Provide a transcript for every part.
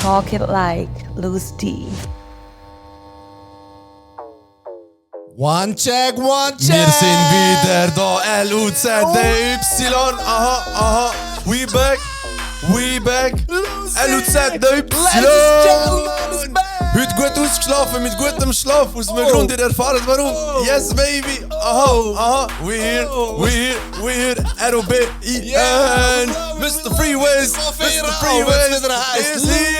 Talk it like Louis D. One check, one check! Wir sind wieder da, LUZDY, aha, we back, LUZDY. Heute gut ausgeschlafen, mit gutem Schlaf, aus dem Grund, ihr erfahrt warum. Yes baby, aha, we here, ROBIN, Mr. Freeways is here.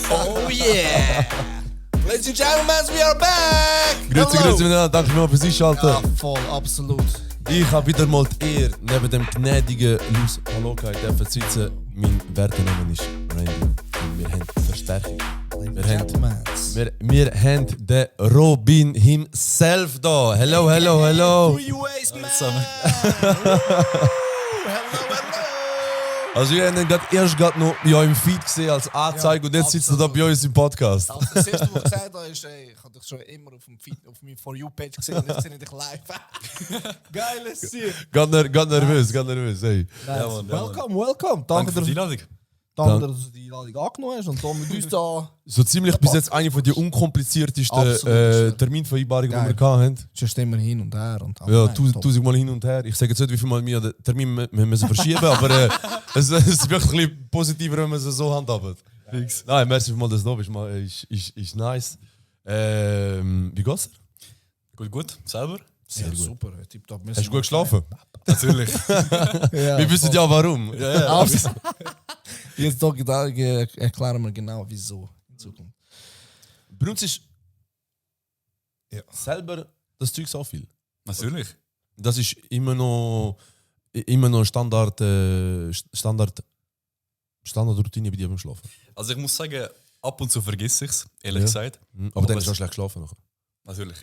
Oh yeah! Ladies and gentlemen, we are back! Grüezi miteinander, danke mal fürs Einschalten. Ja, voll, absolut. Ich habe wieder mal die Ehre, neben dem gnädigen Luis Halokai dürfen sitzen. Mein Wertename ist Randy und wir haben Verstärkung. Wir haben den Robin himself da. Hello. Freeways, man! Also wir haben ihn erst noch ja, im Feed gesehen als Anzeige und jetzt sitzt er da bei uns im Podcast. Also das erste, was ich gesagt habe, ist, ich habe dich schon immer auf dem Feed, auf meiner For You-Page gesehen und jetzt sehe ich dich live. Geiles Ziel. Ganz nervös, ey. Nice. Welcome. Danke für die Einladung. Danke, dass du die Einladung angenommen hast und da mit uns da... So ziemlich bis jetzt eine von den unkompliziertesten Terminvereinbarungen, die wir hatten. Sonst immer hin und her. Und ja, 1000 Mal hin und her. Ich sage jetzt nicht, wie viel Mal wir den Termin müssen verschieben aber es ist wirklich ein bisschen positiver, wenn man es so handhabt. Fix. Nein, merci vielmals, dass du da bist. Ist nice. Wie geht's dir? Gut. Selber? Sehr gut. Super. Tipptopp. Hast du gut geschlafen? Natürlich. Ja, wir wissen ja warum. Ja. Jetzt erklären wir genau, wieso in Zukunft. Benutzt selber das Zeug so viel? Natürlich. Das ist immer noch Standardroutine bei dir beim Schlafen. Also ich muss sagen, ab und zu vergesse ich es, ehrlich gesagt. Aber dann ist es schlecht geschlafen nachher. Natürlich.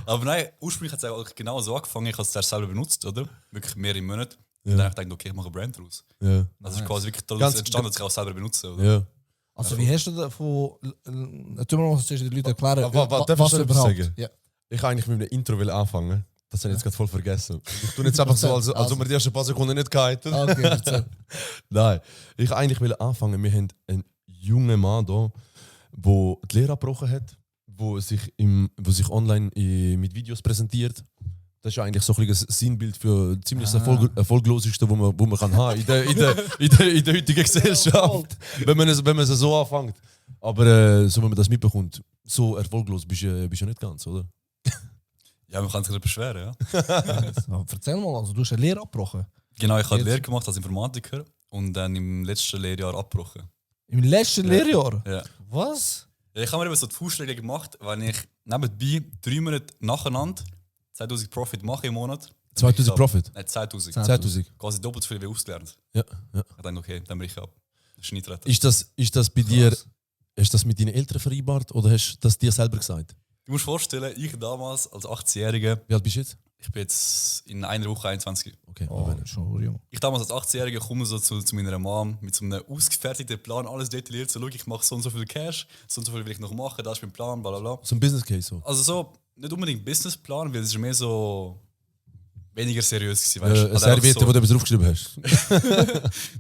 Aber nein, ursprünglich hat es eigentlich genau so angefangen. Ich habe es zuerst selber benutzt, oder? Wirklich mehrere Monate. Und dann habe ich gedacht, okay, ich mache eine Brand daraus. Ja. Also ist quasi wirklich daraus entstanden, dass ich auch selber benutze, oder? Ja. Also wie hast du davon... Tun wir mal den Leuten erklären, was du überhaupt sagen? Ja. Ich eigentlich mit einem Intro anfangen. Das habe ich jetzt gerade voll vergessen. Ich tue jetzt einfach so, als ob wir die ersten paar Sekunden nicht gehalten. Okay, erzähl. Nein, ich eigentlich will anfangen. Wir haben einen jungen Mann hier, der die Lehre abgebrochen hat, der sich online mit Videos präsentiert. Das ist eigentlich so ein Sinnbild für ziemlich das erfolgloseste, wo man kann haben in der heutigen Gesellschaft, wenn man es so anfängt. Aber so wenn man das mitbekommt, so erfolglos bist du ja nicht ganz, oder? Ja, man kann sich nicht beschweren, ja. So, erzähl mal, also du hast eine Lehre abgebrochen. Genau, ich habe Lehre gemacht als Informatiker und dann im letzten Lehrjahr abgebrochen. Im letzten Lehrjahr? Ja. Was? Ja, ich habe mir eben so die Faustregel gemacht, wenn ich nebenbei 3 Monate nacheinander 2000 Profit mache im Monat. 2000 Profit? Nein, 2000. 2000. Quasi doppelt so viel wie ausgelernt. Ja. Ich dachte, okay, dann brich ich ab. Das ist nicht retten. Ist das bei dir, hast du das mit deinen Eltern vereinbart oder hast du das dir selber gesagt? Du musst dir vorstellen, ich damals als 18-Jähriger, Wie alt bist du jetzt? ich bin jetzt in einer Woche 21. Okay, schon jung. Ich damals als 18-Jähriger komme so zu meiner Mom mit so einem ausgefertigten Plan, alles detailliert, so, schau, ich mache so und so viel Cash, so und so viel will ich noch machen, das ist mein Plan, bla bla bla. So ein Business Case so? Also so, nicht unbedingt Businessplan, weil es ist mehr so weniger seriös gewesen, Eine Serviette, wo du etwas draufgeschrieben hast.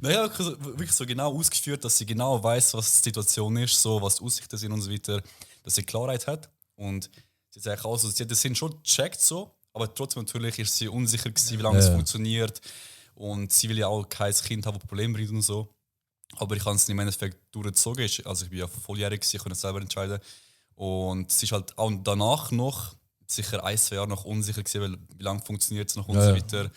Naja, wirklich so genau ausgeführt, dass sie genau weiß, was die Situation ist, so, was die Aussichten sind und so weiter, dass sie Klarheit hat. Und sie sagt auch so, sie hat das Sinn schon gecheckt, so, aber trotzdem natürlich ist sie unsicher gewesen, wie lange es funktioniert. Und sie will ja auch kein Kind haben, das Probleme bringt und so. Aber ich habe es im Endeffekt durchgezogen. Also ich bin ja volljährig, ich konnte es selber entscheiden. Und sie ist halt auch danach noch sicher 1-2 Jahre noch unsicher gewesen, weil wie lange funktioniert es noch und so weiter.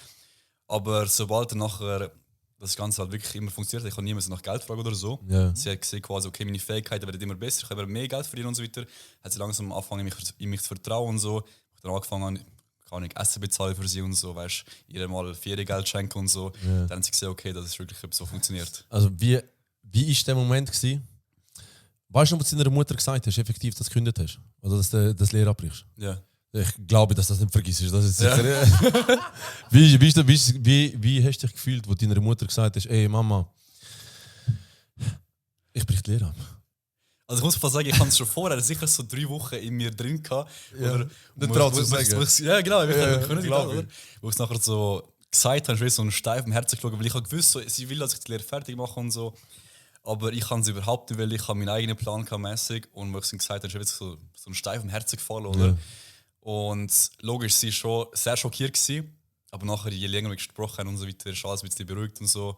Aber sobald dann nachher das Ganze halt wirklich immer funktioniert, ich kann niemals nach Geld fragen oder so. Ja. Sie hat gesehen quasi, okay, meine Fähigkeiten werden immer besser, ich kann mehr Geld verdienen und so weiter. Hat sie langsam angefangen, in mich zu vertrauen und so. Ich habe dann angefangen, kann ich Essen bezahlen für sie und so, weißt, ihr mal Feriengeld schenken und so. Ja. Dann hat sie gesehen, okay, das ist wirklich so funktioniert. Also wie war der Moment gewesen? Weißt du, was du deiner Mutter gesagt hast, effektiv, dass du gekündigt hast? Oder dass du das Lehre abbrichst? Ja. Ich glaube, dass das nicht vergisst. Das ist sicher. Ja. Wie hast du dich gefühlt, wo deiner Mutter gesagt hast, ey Mama, ich brich die Lehre ab? Also ich muss fast sagen, ich hatte es schon vorher sicher so 3 Wochen in mir drin gehabt. Ja. Nicht traut zu sagen. Ja, genau, ich kann nicht glauben, oder? Wo ich es nachher so gesagt habe, ich so einen steifen Herzen geschaut, weil ich habe gewusst, so, sie will, dass ich die Lehre fertig mache und so. Aber ich kann es überhaupt nicht, weil ich habe meinen eigenen Plan mäßig und wo ich gesagt habe, ist so ein Stein vom Herzen gefallen, oder? Ja. Und logisch, sie war schon sehr schockiert gewesen, aber nachher, je länger wir gesprochen haben und so weiter, ist alles ein bisschen beruhigt und so.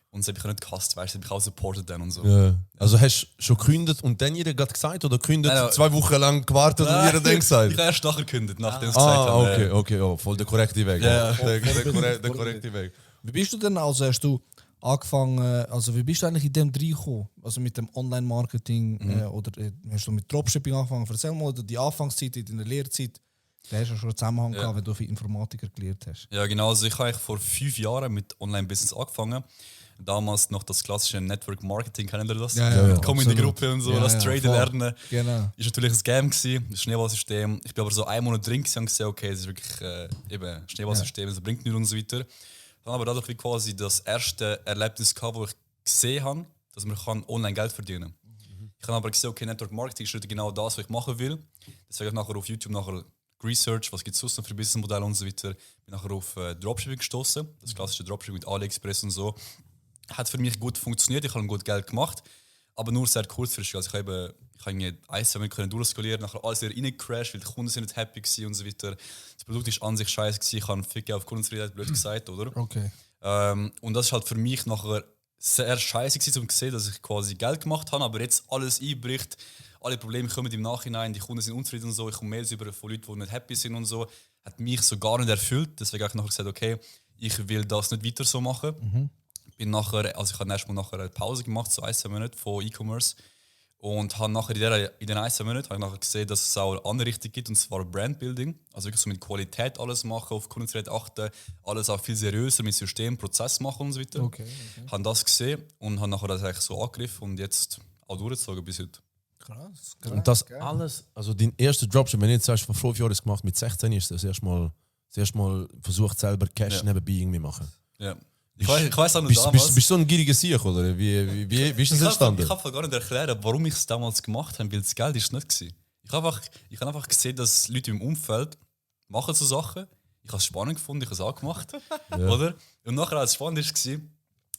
Und sie hat mich auch nicht gehasst, weißt du, sie hat mich auch supportet dann und so. Ja. Also hast du schon gekündigt und dann ihr gerade gesagt oder gekündigt, Nein, 2 Wochen lang gewartet und ihr dann Ich gesagt? habe erst nachher gekündigt, nachdem sie gesagt Ah, haben. okay, oh, voll der korrekte Weg. Ja. Der korrekte Weg. Wie bist du denn, also hast du angefangen, also wie bist du eigentlich in dem reingekommen? Also mit dem Online-Marketing oder hast du mit Dropshipping angefangen? Erzähl mal, oder die Anfangszeit in deiner Lehrzeit, da hast du ja schon einen Zusammenhang gehabt, wenn du für Informatiker gelernt hast. Ja, genau. Also ich habe eigentlich vor 5 Jahren mit Online-Business angefangen. Damals noch das klassische Network Marketing, kennen ihr das? Komm in die Gruppe und so, Ja, das ja, Traden voll. lernen. Genau. Ist natürlich ein Scam gewesen, das Schneeballsystem. Ich bin aber so 1 Monat drin gewesen und gesehen, okay, es ist wirklich eben Schneeballsystem, das bringt nichts und so weiter. Dann aber dadurch wie quasi das erste Erlebnis gehabt, wo ich gesehen habe, dass man online Geld verdienen kann. Ich habe aber gesehen, okay, Network Marketing ist genau das, was ich machen will. Deswegen habe ich nachher auf YouTube nachher Research, was gibt es sonst noch für Businessmodelle und so weiter. Bin nachher auf Dropshipping gestoßen, das klassische Dropshipping mit AliExpress und so. Hat für mich gut funktioniert, ich habe gut Geld gemacht, aber nur sehr kurzfristig. Also ich habe irgendwie 1-2 Monate durchskalieren, nachher alles wieder reingecrashed, weil die Kunden sind nicht happy gewesen und so weiter. Das Produkt ist an sich scheiße gewesen, ich habe viel Geld auf Kundenzufriedenheit, blöd gesagt, oder? Okay. Und das ist halt für mich nachher sehr scheiße gewesen, um zu sehen, dass ich quasi Geld gemacht habe, aber jetzt alles einbricht, alle Probleme kommen im Nachhinein, die Kunden sind unzufrieden und so, ich komme Mails über von Leuten, die nicht happy sind und so, hat mich so gar nicht erfüllt. Deswegen habe ich nachher gesagt, okay, ich will das nicht weiter so machen. Bin nachher, also ich habe erstmal nachher eine Pause gemacht, so 1-2 Monate von E-Commerce. Und habe nachher in den 1-2 Monaten habe ich nachher gesehen, dass es auch eine andere Richtung gibt, und zwar Brandbuilding. Also wirklich so mit Qualität alles machen, auf Kundenzufriedenheit achten, alles auch viel seriöser mit System, Prozess machen und so weiter. Okay. Habe das gesehen und habe nachher das eigentlich so angegriffen und jetzt auch durchgezogen bis heute. Krass. Und das alles, also dein erster Dropship, wenn du jetzt sagst, vor 5 Jahren gemacht, mit 16 ist das erstmal versucht selber Cash nebenbei irgendwie machen. Ja. Ich weiß auch noch Bist damals. du so ein gieriger Sieg, oder? Wie ist das entstanden? Ich kann gar nicht erklären, warum ich es damals gemacht habe, weil das Geld ist nicht war. Ich habe einfach gesehen, dass Leute im Umfeld machen so Sachen. Ich habe es spannend gefunden, ich habe es auch gemacht. Oder? Und nachher, als es spannend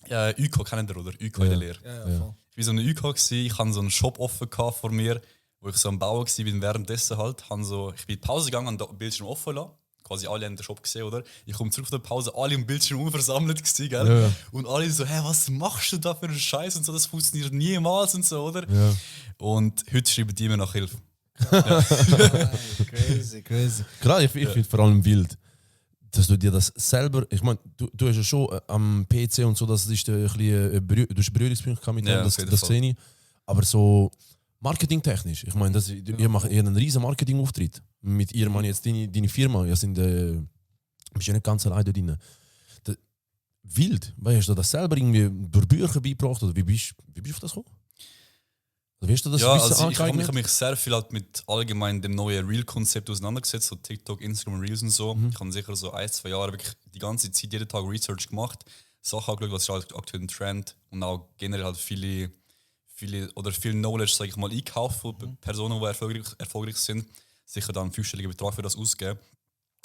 war, ÜK, kennt ihr, oder? ÜK in der Lehre. Ja, voll. Ich war so eine ÜK, ich hatte so einen Shop offen vor mir, wo ich so am Bauen war, währenddessen halt. Ich bin in die Pause gegangen und den Bildschirm offen lassen. Quasi alle haben den Shop gesehen, oder? Ich komme zurück von der Pause, alle im Bildschirm versammelt gewesen, gell? Ja. Und alle so, hey, was machst du da für einen Scheiß und so, das funktioniert niemals und so, oder? Ja. Und heute schreiben die mir nach Hilfe. Crazy. Klar, ich finde vor allem wild, dass du dir das selber, ich meine, du hast ja schon am PC und so, das ist ein bisschen, du hast Berührungspunkte gehabt mit dem, Ja, das auf jeden Fall. sehe ich. Aber so marketingtechnisch, ich meine, ihr macht einen riesen Marketingauftritt. Mit ihr, meine jetzt deine Firma, ihr sind, bist ja nicht ganz alleine da drin. Wild, weil hast du das selber irgendwie durch Bücher beigebracht oder wie bist du auf das gekommen? Oder wie hast du das Ja, Wissen also ich angeeignet? habe mich sehr viel halt mit allgemein dem neuen Reel-Konzept auseinandergesetzt, so TikTok, Instagram, Reels und so. Ich habe sicher so 1-2 Jahre wirklich die ganze Zeit, jeden Tag Research gemacht, Sachen angeschaut, was ist halt aktuell ein Trend und auch generell halt viel Knowledge, sage ich mal, einkauft von Personen, die erfolgreich sind. Sicher dann einen 5-stelligen Betrag für das ausgeben.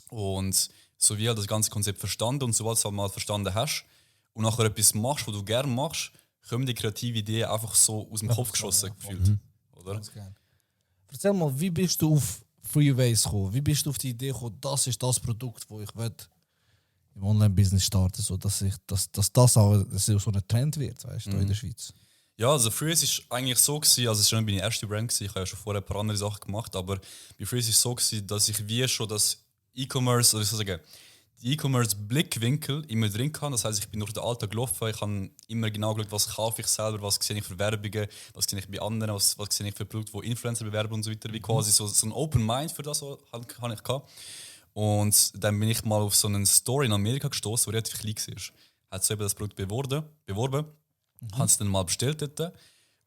Und so wie halt das ganze Konzept verstanden und sobald du es halt mal verstanden hast und nachher etwas machst, was du gerne machst, kommen die kreative Ideen einfach so aus dem Kopf geschossen gefühlt. Oder? Erzähl mal, wie bist du auf Freeways gekommen? Wie bist du auf die Idee gekommen, das ist das Produkt, das ich will im Online-Business starten, so dass das auch so ein Trend wird, weißt du, in der Schweiz? Ja, also Freeze war eigentlich so gewesen, also es war meine erste Brand gewesen. Ich habe ja schon vorher ein paar andere Sachen gemacht, aber bei Freeze war es so gewesen, dass ich wie schon das E-Commerce, oder ich soll sagen, die E-Commerce-Blickwinkel immer drin hatte. Das heisst, ich bin durch den Alltag gelaufen, ich habe immer genau geschaut, was kaufe ich selber, was sehe ich für Werbungen, was sehe ich bei anderen, was sehe ich für Produkte, die Influencer bewerben und so weiter. Wie quasi so ein Open Mind für das habe ich gehabt. Und dann bin ich mal auf so eine Story in Amerika gestoßen, die relativ klein war. Hat so eben das Produkt beworben. Habe es dann mal bestellt dort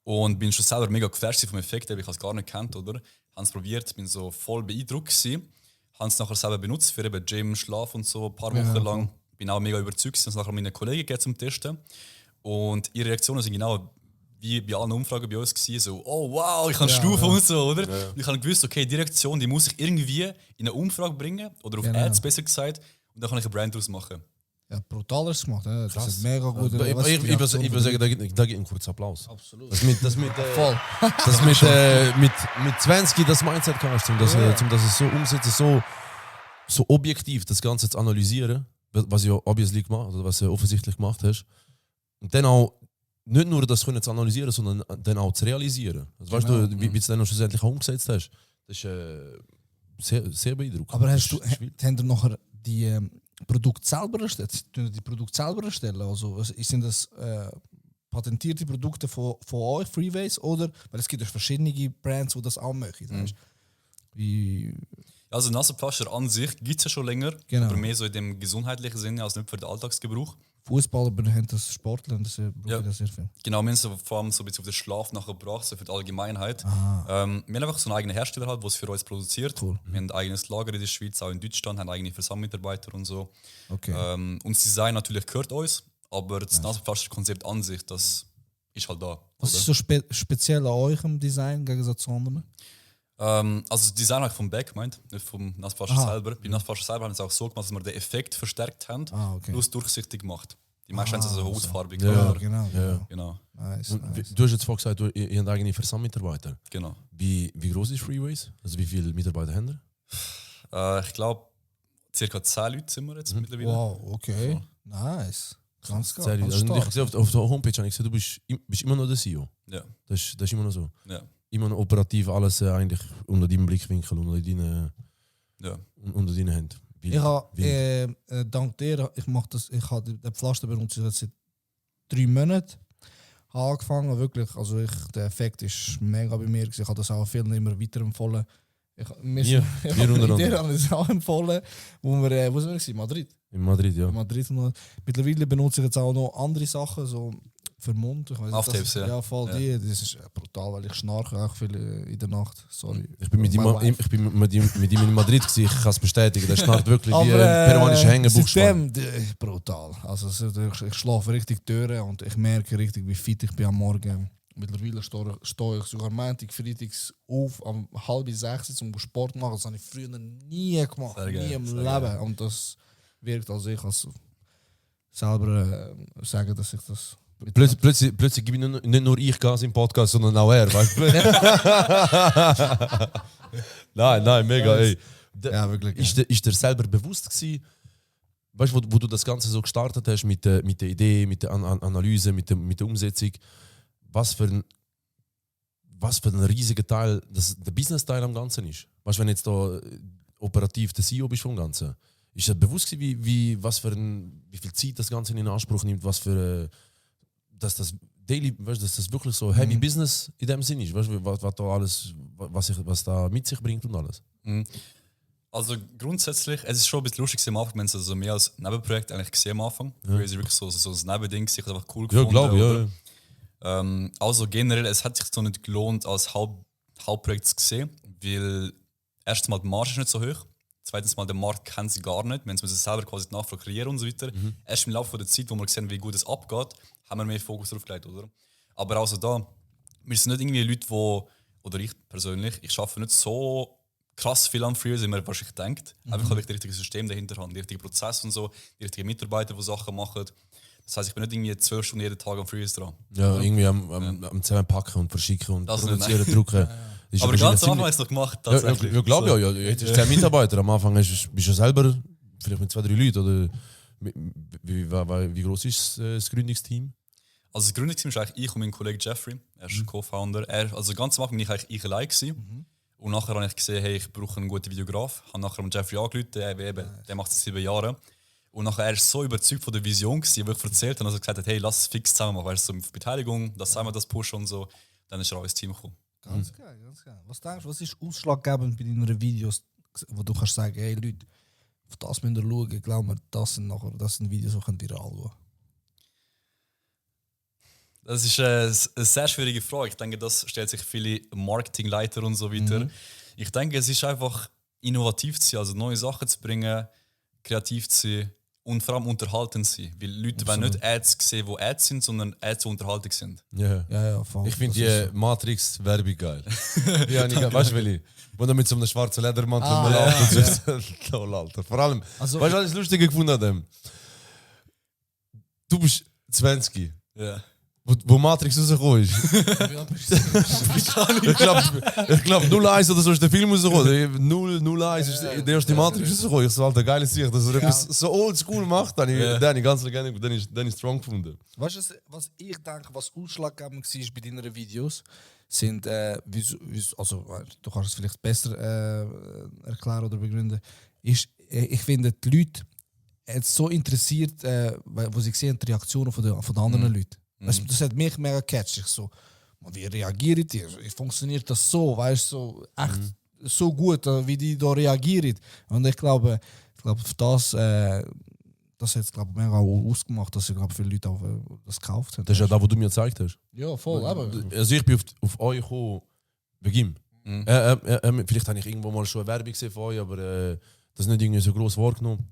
und bin schon selber mega geflasht vom Effekt, ich habe es gar nicht gekannt, oder? Habe es probiert, bin so voll beeindruckt gewesen. Habe es nachher selber benutzt für eben Gym, Schlaf und so, ein paar Wochen lang. Bin auch mega überzeugt, dass nachher meine Kollegen gehen zum Testen. Und ihre Reaktionen sind genau wie bei allen Umfragen bei uns gewesen, so, oh wow, ich kann Stufen und so, oder? Ja. Und ich habe gewusst, okay, die Reaktion, die muss ich irgendwie in eine Umfrage bringen, oder auf Ads besser gesagt, und dann kann ich eine Brand daraus machen. Ja, brutales gemacht. Das Krass. ist mega gut. Ich würde sagen, da gibt einen kurzen Applaus. Absolut. Das mit Voll. das mit 20 das Mindset kannst, um das es so umsetzen, so objektiv das Ganze zu analysieren, was ja obviously gemacht, oder was du offensichtlich gemacht hast. Und dann auch nicht nur das können zu analysieren, sondern dann auch zu realisieren. Also, weißt du, wie du es dann schlussendlich auch umgesetzt hast, das ist sehr, sehr beeindruckend. Aber Das hast du, ist schwierig. haben ihr nachher die Produkte selber erstellt? Tun ihr die Produkte selber erstellen? Also sind das patentierte Produkte von euch, Freeways, oder? Weil es gibt ja verschiedene Brands, die das auch machen. Weißt? Wie, Also Nasenpflaster an sich gibt es ja schon länger, Genau. aber mehr so in dem gesundheitlichen Sinne, als nicht für den Alltagsgebrauch. Fußballer haben das, Sportler, und das brauchen Ja. das sehr viel. Genau, wir haben so vor allem so ein bisschen auf den Schlaf nachher gebracht, so für die Allgemeinheit. Wir haben einfach so einen eigenen Hersteller, halt, der es für uns produziert. Cool. Wir haben ein eigenes Lager in der Schweiz, auch in Deutschland, haben eigene Versandmitarbeiter und so. Okay. Und das Design natürlich gehört uns, aber das Nasenpflaster-Konzept an sich, das ist halt da. Was oder? ist so speziell an eurem Design im Gegensatz zu anderen? Also das Design habe ich vom Back gemeint, nicht vom Nasenpflaster Aha. selber. Beim Nasenpflaster selber haben wir es auch so gemacht, dass wir den Effekt verstärkt haben, Okay. plus durchsichtig gemacht. Die meisten haben es also hautfarbig. Ja, oder? genau. Ja. Genau, Nice, Und nice. du hast jetzt vorhin gesagt, ihr habt eigene Versandmitarbeiter. genau. Wie groß ist Freeways? Also wie viele Mitarbeiter haben ihr? Ich glaube, ca. 10 Leute sind wir jetzt mittlerweile. Wow, okay. Nice. Ganz geil. Sehr, Ganz also ich stark. gesehen, auf der Homepage habe ich gesehen, du bist immer noch der CEO. Ja, Das ist immer noch so. ja, Immer noch operativ alles eigentlich unter deinem Blickwinkel, unter deinen ja. Händen. Ich habe dank dir, ich habe den Pflaster benutzt jetzt seit 3 Monaten. Habe angefangen, wirklich, also der Effekt ist mega bei mir gewesen. Ich habe das auch vielen immer weiterempfohlen. Mir untereinander. Dir habe ich es auch empfohlen, wo sind wir gewesen? Madrid. In Madrid, ja. Madrid noch. Mittlerweile benutze ich jetzt auch noch andere Sachen, so für den Mund. Ich weiss nicht, Aftertaps, ja. Ja, voll Ja. die. Das ist brutal, weil ich schnarche auch viel in der Nacht. Sorry. Ich bin mit ihm My wife. mit ihm in Madrid gewesen, ich kann es bestätigen. Der schnarrt wirklich wie Aber ein peruanischer Hängebuchspann. seitdem, brutal. Also, ich schlafe richtig durch und ich merke richtig, wie fit ich bin am Morgen. Mittlerweile stehe ich sogar Montag, Freitags auf, um 5:30 um Sport zu machen. Das habe ich früher nie gemacht. Sehr geil, Nie im sehr Leben. geil. Und das wirkt, als ich als selber sagen, dass ich das... Plötzlich gebe ich nicht nur ich Gas im Podcast, sondern auch er. Weißt du? nein, mega. Ey. Ja, wirklich. Ist dir selber bewusst gewesen, weißt du, wo du das Ganze so gestartet hast mit der Idee, mit der Analyse, mit der Umsetzung, was für ein riesiger Teil der Business-Teil am Ganzen ist? Weißt du, wenn jetzt da operativ der CEO bist vom Ganzen, ist dir bewusst gewesen, wie viel Zeit das Ganze in Anspruch nimmt, was für dass das Daily, weißt, dass das wirklich so Heavy Business in dem Sinn ist, weißt, was da alles, was da mit sich bringt und alles. Also grundsätzlich, es ist schon ein bisschen lustig am Anfang, wenn es also mehr als Nebenprojekt eigentlich gesehen am Anfang. Früher ist es wirklich so ein Nebending, ich habe einfach cool Ja, gefunden. glaube ich. oder? Ja. Also generell, es hat sich so nicht gelohnt, als Hauptprojekt zu sehen, weil erstens mal die Marge ist nicht so hoch, zweitens mal der Markt kennt sie gar nicht, wenn sie selber quasi die Nachfrage kreieren und so weiter. Erst im Laufe der Zeit, wo wir sehen, wie gut es abgeht, haben wir mehr Fokus drauf gelegt, oder? Aber also da, wir sind nicht irgendwie Leute, oder ich persönlich, ich arbeite nicht so krass viel am Freeways, wie man wahrscheinlich denkt. Einfach habe ich das richtige System dahinter, haben, die richtigen Prozesse und so, die richtigen Mitarbeiter, die Sachen machen. Das heisst, ich bin nicht irgendwie 12 Stunden jeden Tag am Freeways dran. Ja, irgendwie am Zusammenpacken und verschicken und Das produzieren, nicht, drucken. Ist Aber wahrscheinlich ganz am Anfang ziemlich- habe ich es noch gemacht, Ja, tatsächlich. ja, glaube ich. Ja. Jetzt hast du 10 Mitarbeiter. Am Anfang bist du ja selber vielleicht mit 2-3 Leuten. Oder wie groß ist das Gründungsteam? Also das Gründungsteam ist eigentlich ich und mein Kollege Jeffrey, er ist Co-Founder. Also ganz am Anfang war ich allein gewesen. Und nachher habe ich gesehen, hey, ich brauche einen guten Videograf. Ich habe nachher mit Jeffrey angerufen, der macht es 7 Jahre. Und nachher er ist so überzeugt von der Vision gewesen, wo ich erzählt habe, dass er gesagt hat, hey, lass es fix zusammen machen, weißt du, so mit Beteiligung, dass wir das pushen und so. Dann ist er auch ins Team gekommen. Ganz geil, ganz geil. Was denkst du, was ist ausschlaggebend bei deinen Videos, wo du kannst sagen, hey Leute, auf das müsst ihr schauen, ich glaube mir, das sind Videos, die könnt ihr anschauen. Das ist eine sehr schwierige Frage. Ich denke, das stellt sich viele Marketingleiter und so weiter. Ich denke, es ist einfach innovativ zu sein, also neue Sachen zu bringen, kreativ zu sein und vor allem unterhaltend zu sein. Weil Leute wollen nicht Ads sehen, die Ads sind, sondern Ads, die unterhaltung sind. Ja. Ja, voll. Ich finde Das ist die Matrix-Werbung geil. Ja, nicht, weißt du, Willi? Wo er mit so einem schwarzen Ledermantel Ah, läuft und so. Toll, Alter. Vor allem, Also- weißt du, was ich das Lustige gefunden habe? Du bist 20, Ja. wo Matrix rausgekommen ist. ich glaube 01 oder so ist der Film rausgekommen. 01 ist der erste Matrix rausgekommen. Ich so, Alter, geiles Sicht, dass er etwas so oldschool macht. Dann habe ich ganz Legende, dann ist strong gefunden. Weißt du, was ich denke, was ausschlaggebend war bei deinen Videos, sind, also du kannst es vielleicht besser erklären oder begründen, ist, ich finde, die Leute jetzt so interessiert, wo sie sehen, die Reaktionen von den anderen Leuten. Weißt, das hat mich mega catchy. So, wie reagiert ihr? Funktioniert das so? Weißt du, so, echt so gut, wie die da reagieren? Und ich glaube für das hat es mega auch ausgemacht, dass viele Leute auch das gekauft haben. Das ist ja das, was du mir gezeigt hast. Ja, voll. Also ich bin auf euch gekommen wegen ihm. Vielleicht habe ich irgendwo mal schon eine Werbung gesehen von euch, aber das ist nicht irgendwie so gross wahrgenommen.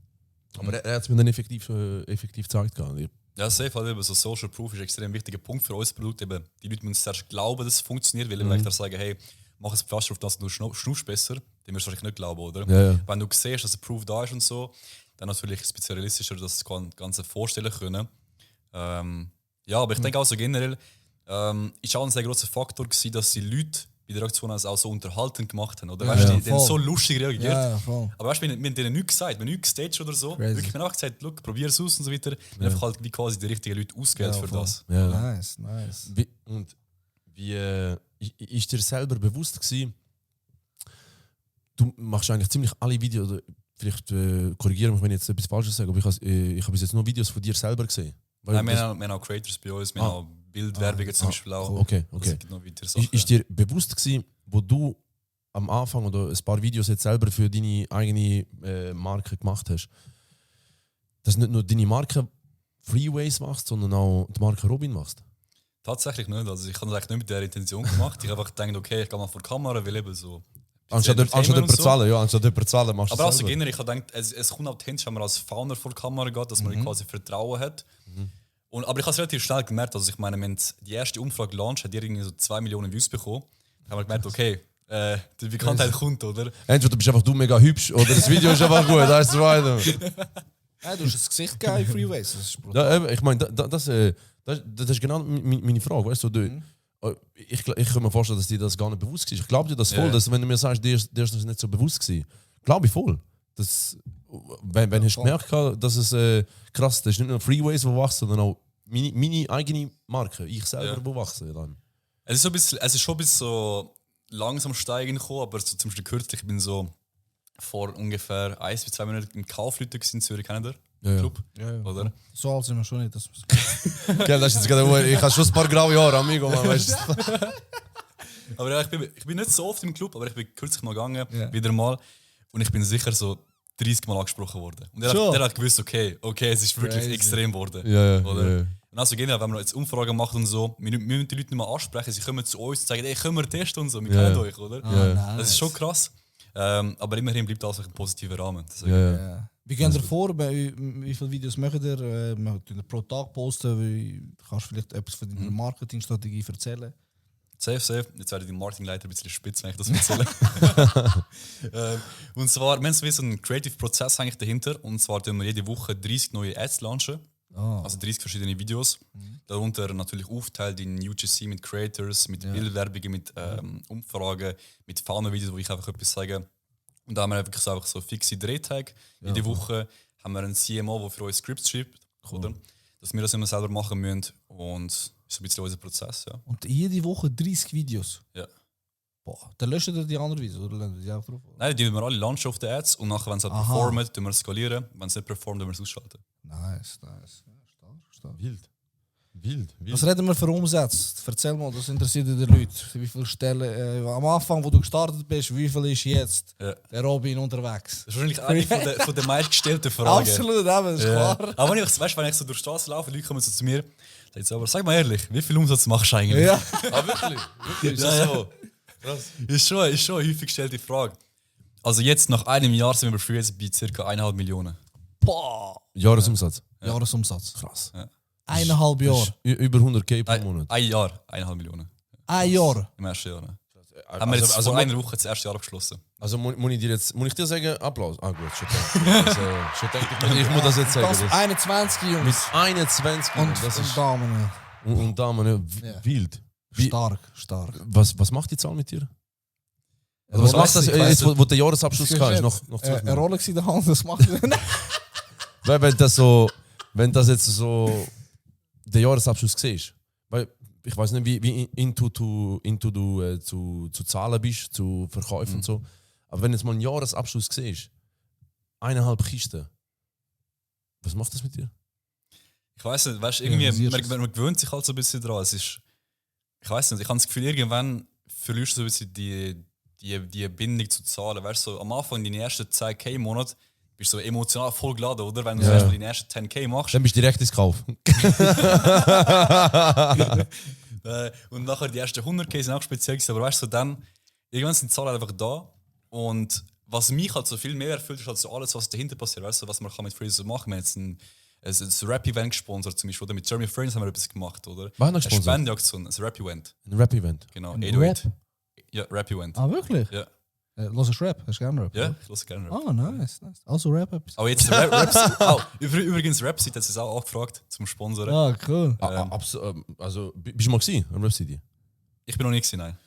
Aber er hat es mir dann effektiv gezeigt. Ja, safe, halt eben, so Social Proof ist ein extrem wichtiger Punkt für unser Produkt. Eben, die Leute müssen zuerst glauben, dass es funktioniert, weil wenn ich sagen, hey, mach ein Pflaster auf das, du schnaufst besser, dann wirst du wahrscheinlich nicht glauben, oder? Ja. Wenn du siehst, dass ein Proof da ist und so, dann natürlich ist es ein bisschen realistischer, dass das Ganze vorstellen können. Ja, aber ich denke auch so generell, ist auch ein sehr grosser Faktor gewesen, dass die Leute bei der Reaktion auch so unterhaltend gemacht haben. Oder? Weißt du, die haben so lustig reagiert. Ja, voll. Aber weißt du, wir haben denen nichts gesagt, wir haben nichts gestaged oder so. Crazy. Wirklich, wir haben einfach gesagt, look, probier es aus und so weiter. Wir haben einfach halt wie quasi die richtigen Leute ausgewählt für voll. das. Ja. Nice. Wie ist dir selber bewusst gewesen, du machst eigentlich ziemlich alle Videos, oder vielleicht korrigiere mich, wenn ich jetzt etwas Falsches sage, aber ich habe bis jetzt nur Videos von dir selber gesehen. Nein, wir haben auch Creators bei uns, wir haben auch Bildwerbungen zum Beispiel auch. Okay. Also es gibt noch weitere Sachen. Ist dir bewusst gewesen, wo du am Anfang oder ein paar Videos jetzt selber für deine eigene Marke gemacht hast, dass nicht nur deine Marke Freeways machst, sondern auch die Marke Robin machst? Tatsächlich nicht. Also ich habe das eigentlich nicht mit der Intention gemacht. Ich habe einfach gedacht, okay, ich gehe mal vor die Kamera, weil eben so. Anstatt jemand zu zahlen, ja, anstatt jemand zu zahlen, machst du Aber es also selber. generell, ich habe gedacht, es kommt authentisch, wenn man als Founder vor die Kamera geht, dass man quasi Vertrauen hat. Aber ich habe es relativ schnell gemerkt, also ich meine, wenn die erste Umfrage launcht, hat irgendwie so 2 Millionen Views bekommen. Da haben wir gemerkt, okay, die Bekanntheit kommt, oder? Entweder bist du mega hübsch oder das Video ist einfach gut, da ist es weiter. Ja, du hast das Gesicht gegeben in Freeways. Das ist brutal. Ja, ich meine, das ist genau meine Frage. Weißt du, ich kann mir vorstellen, dass dir das gar nicht bewusst war. Ich glaube dir das voll, dass wenn du mir sagst, dir ist das nicht so bewusst gewesen. Glaube ich voll. Das, wenn hast du gemerkt, dass es krass ist, nicht nur Freeways, die wachsen, sondern auch meine eigene Marke, ich selber, die wachsen. Dann. Es ist schon ein bisschen so langsam steigen gekommen, aber so zum Beispiel kürzlich, ich bin so vor ungefähr 1 bis 2 Monaten im Kaufleute in Zürich, kennt ihr? Ja. Club, Ja. oder? So alt sind wir schon nicht. Gell, das ist jetzt gerade, ich habe schon ein paar graue Haare, amigo, man, weißt du. Aber ja, ich bin nicht so oft im Club, aber ich bin kürzlich mal gegangen, Ja. wieder mal. Und ich bin sicher so 30 Mal angesprochen worden. Und Schon? der hat gewusst, okay, es ist wirklich Crazy. extrem geworden. Ja, Oder? ja. Und also generell, wenn wir jetzt Umfragen machen und so, wir müssen die Leute nicht mehr ansprechen, sie kommen zu uns und sagen, hey, können wir testen und so, wir kennen euch, oder? Ja. Das ist schon krass. Aber immerhin bleibt alles ein positiver Rahmen. Deswegen. Ja. Wie gehen ihr vor? Wie viele Videos macht ihr? Wir pro Tag posten. Kannst du vielleicht etwas von deiner Marketingstrategie erzählen? Safe. Jetzt werde ich die Marketingleiter ein bisschen spitz, wenn ich das erzähle. Und zwar, wir haben so einen Creative-Prozess eigentlich dahinter. Und zwar tun wir jede Woche 30 neue Ads launchen. Also 30 verschiedene Videos. Darunter natürlich aufteilt in UGC mit Creators, mit Bildwerbungen, mit Umfragen, mit Fahnenvideos, wo ich einfach etwas sage. Und da haben wir wirklich so fixe Drehtage. Jede Woche haben wir einen CMO, der für uns Scripts schreibt, oder? Dass wir das immer selber machen müssen. Und das ist ein bisschen unser Prozess, ja. Und jede Woche 30 Videos? Ja. Boah, dann löscht ihr die anderen Videos oder lassen die auch drauf? Nein, die wir alle launchen auf den Ads und nachher, wenn es halt performt, tun wir es skalieren. Wenn es nicht performt, tun wir es ausschalten. Nice. Ja, stark. Wild. Was reden wir für Umsätze? Erzähl mal, das interessiert die Leute. Wie viele Stellen, am Anfang, wo du gestartet bist, wie viel ist jetzt der Robin unterwegs? Das ist wahrscheinlich eine von der meistgestellten Fragen. Absolut, eben, das ist klar. Aber wenn ich so durch die Straße laufe, Leute kommen so zu mir, sagen sie, aber sag mal ehrlich, wie viel Umsatz machst du eigentlich? Ja. Wirklich? Ist das so? Krass. Ist schon eine häufig gestellte Frage. Also jetzt, nach einem Jahr, sind wir bei Freeways bei ca. 1,5 Millionen. Boah. Jahresumsatz. Jahresumsatz. Krass. 1,5 Jahre. Über 100k pro Monat. Ein Jahr, 1,5 Millionen. Ein Jahr. Im ersten Jahr. Ne? Haben wir jetzt vor einer Woche das erste Jahr abgeschlossen. Also muss ich dir sagen, Applaus? Ah gut, schon denke ich muss das jetzt sagen. Das 21 Mit Jungs 21 und, das ist, und Damen. und Damen, Ja. wild. Wie- Stark. Was macht die Zahl mit dir? Also, Was macht das ich weiss jetzt, wo der Jahresabschluss nicht. ist? Noch 12 Eine Monate. Rolex in der Hand, das macht Weil wenn das jetzt so der Jahresabschluss siehst, weil ich weiß nicht, wie into du zu Zahlen bist, zu Verkäufen und so, aber wenn jetzt mal einen Jahresabschluss siehst, 1,5 Kisten, was macht das mit dir? Ich weiß nicht, weißt, irgendwie, siehst man gewöhnt sich halt so ein bisschen dran. Es ist, ich weiß nicht, ich habe das Gefühl, irgendwann verlierst du so ein bisschen die Bindung zu Zahlen. Weißt du, so, am Anfang, in den ersten 10k Monate, bist du so emotional voll geladen, oder? Wenn du Ja. so die ersten 10k machst. Dann bist du direkt ins Kauf. Und nachher die ersten 100k sind auch speziell gewesen, aber weißt du, so dann, irgendwann sind die Zahlen einfach da. Und was mich halt so viel mehr erfüllt, ist halt so alles, was dahinter passiert, weißt du, was man kann mit Freezer so machen. Wir haben jetzt ein Rap-Event gesponsert, zum Beispiel, oder mit Jeremy Friends haben wir etwas gemacht, oder? Was haben wir Eine gesponsert? Spendenaktion, ein Rap-Event. Ein Rap-Event. Genau, Ein 808. Ja, Rap-Event. Ah, wirklich? Ja. Los ist Rap, hast du gerne Rap? Ja, ich höre gerne Rap. Ah, nice. Also Rap etwas. Aber jetzt übrigens Rap-Seite hat es auch angefragt zum Sponsoren. Ah, cool. Also, bist du mal gewesen, am Rap City? Ich bin noch nicht gewesen, nein.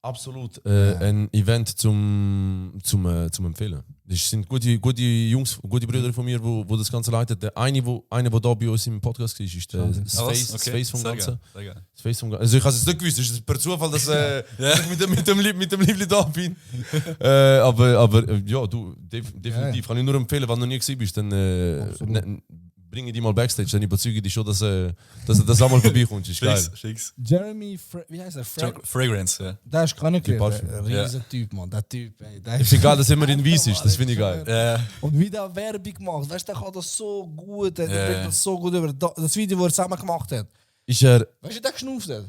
Absolut. Ein Event zum Empfehlen. Das sind gute Jungs, gute Brüder von mir, wo das Ganze leitet. Der eine, der da bei uns im Podcast war, ist das Face vom Ganzen. Sehr geil. Das Face vom Ganzen. Also ich habe es nicht gewusst, es ist per Zufall, dass ich mit dem Liebling da bin. aber ja, du, definitiv. Kann ich nur empfehlen, wenn du noch nie gewesen bist, dann bringe die mal Backstage, dann überzeuge dich schon, dass das einmal vorbeikommst. Ist geil. Schicks. Jeremy, wie heißt er? Fragrance, ja. Der ist gar nicht Die gleich. Parfüm. Ein riesiger Typ, Mann. Der Typ, ey. Der Ich finde geil, dass immer in Weiss ist, das finde ich geil. Und wie der Werbung macht, weißt du, der kann das so gut, der Ja. bringt das so gut über. Das Video, das er zusammen gemacht hat. Ist er... Weißt du, der geschnauft hat?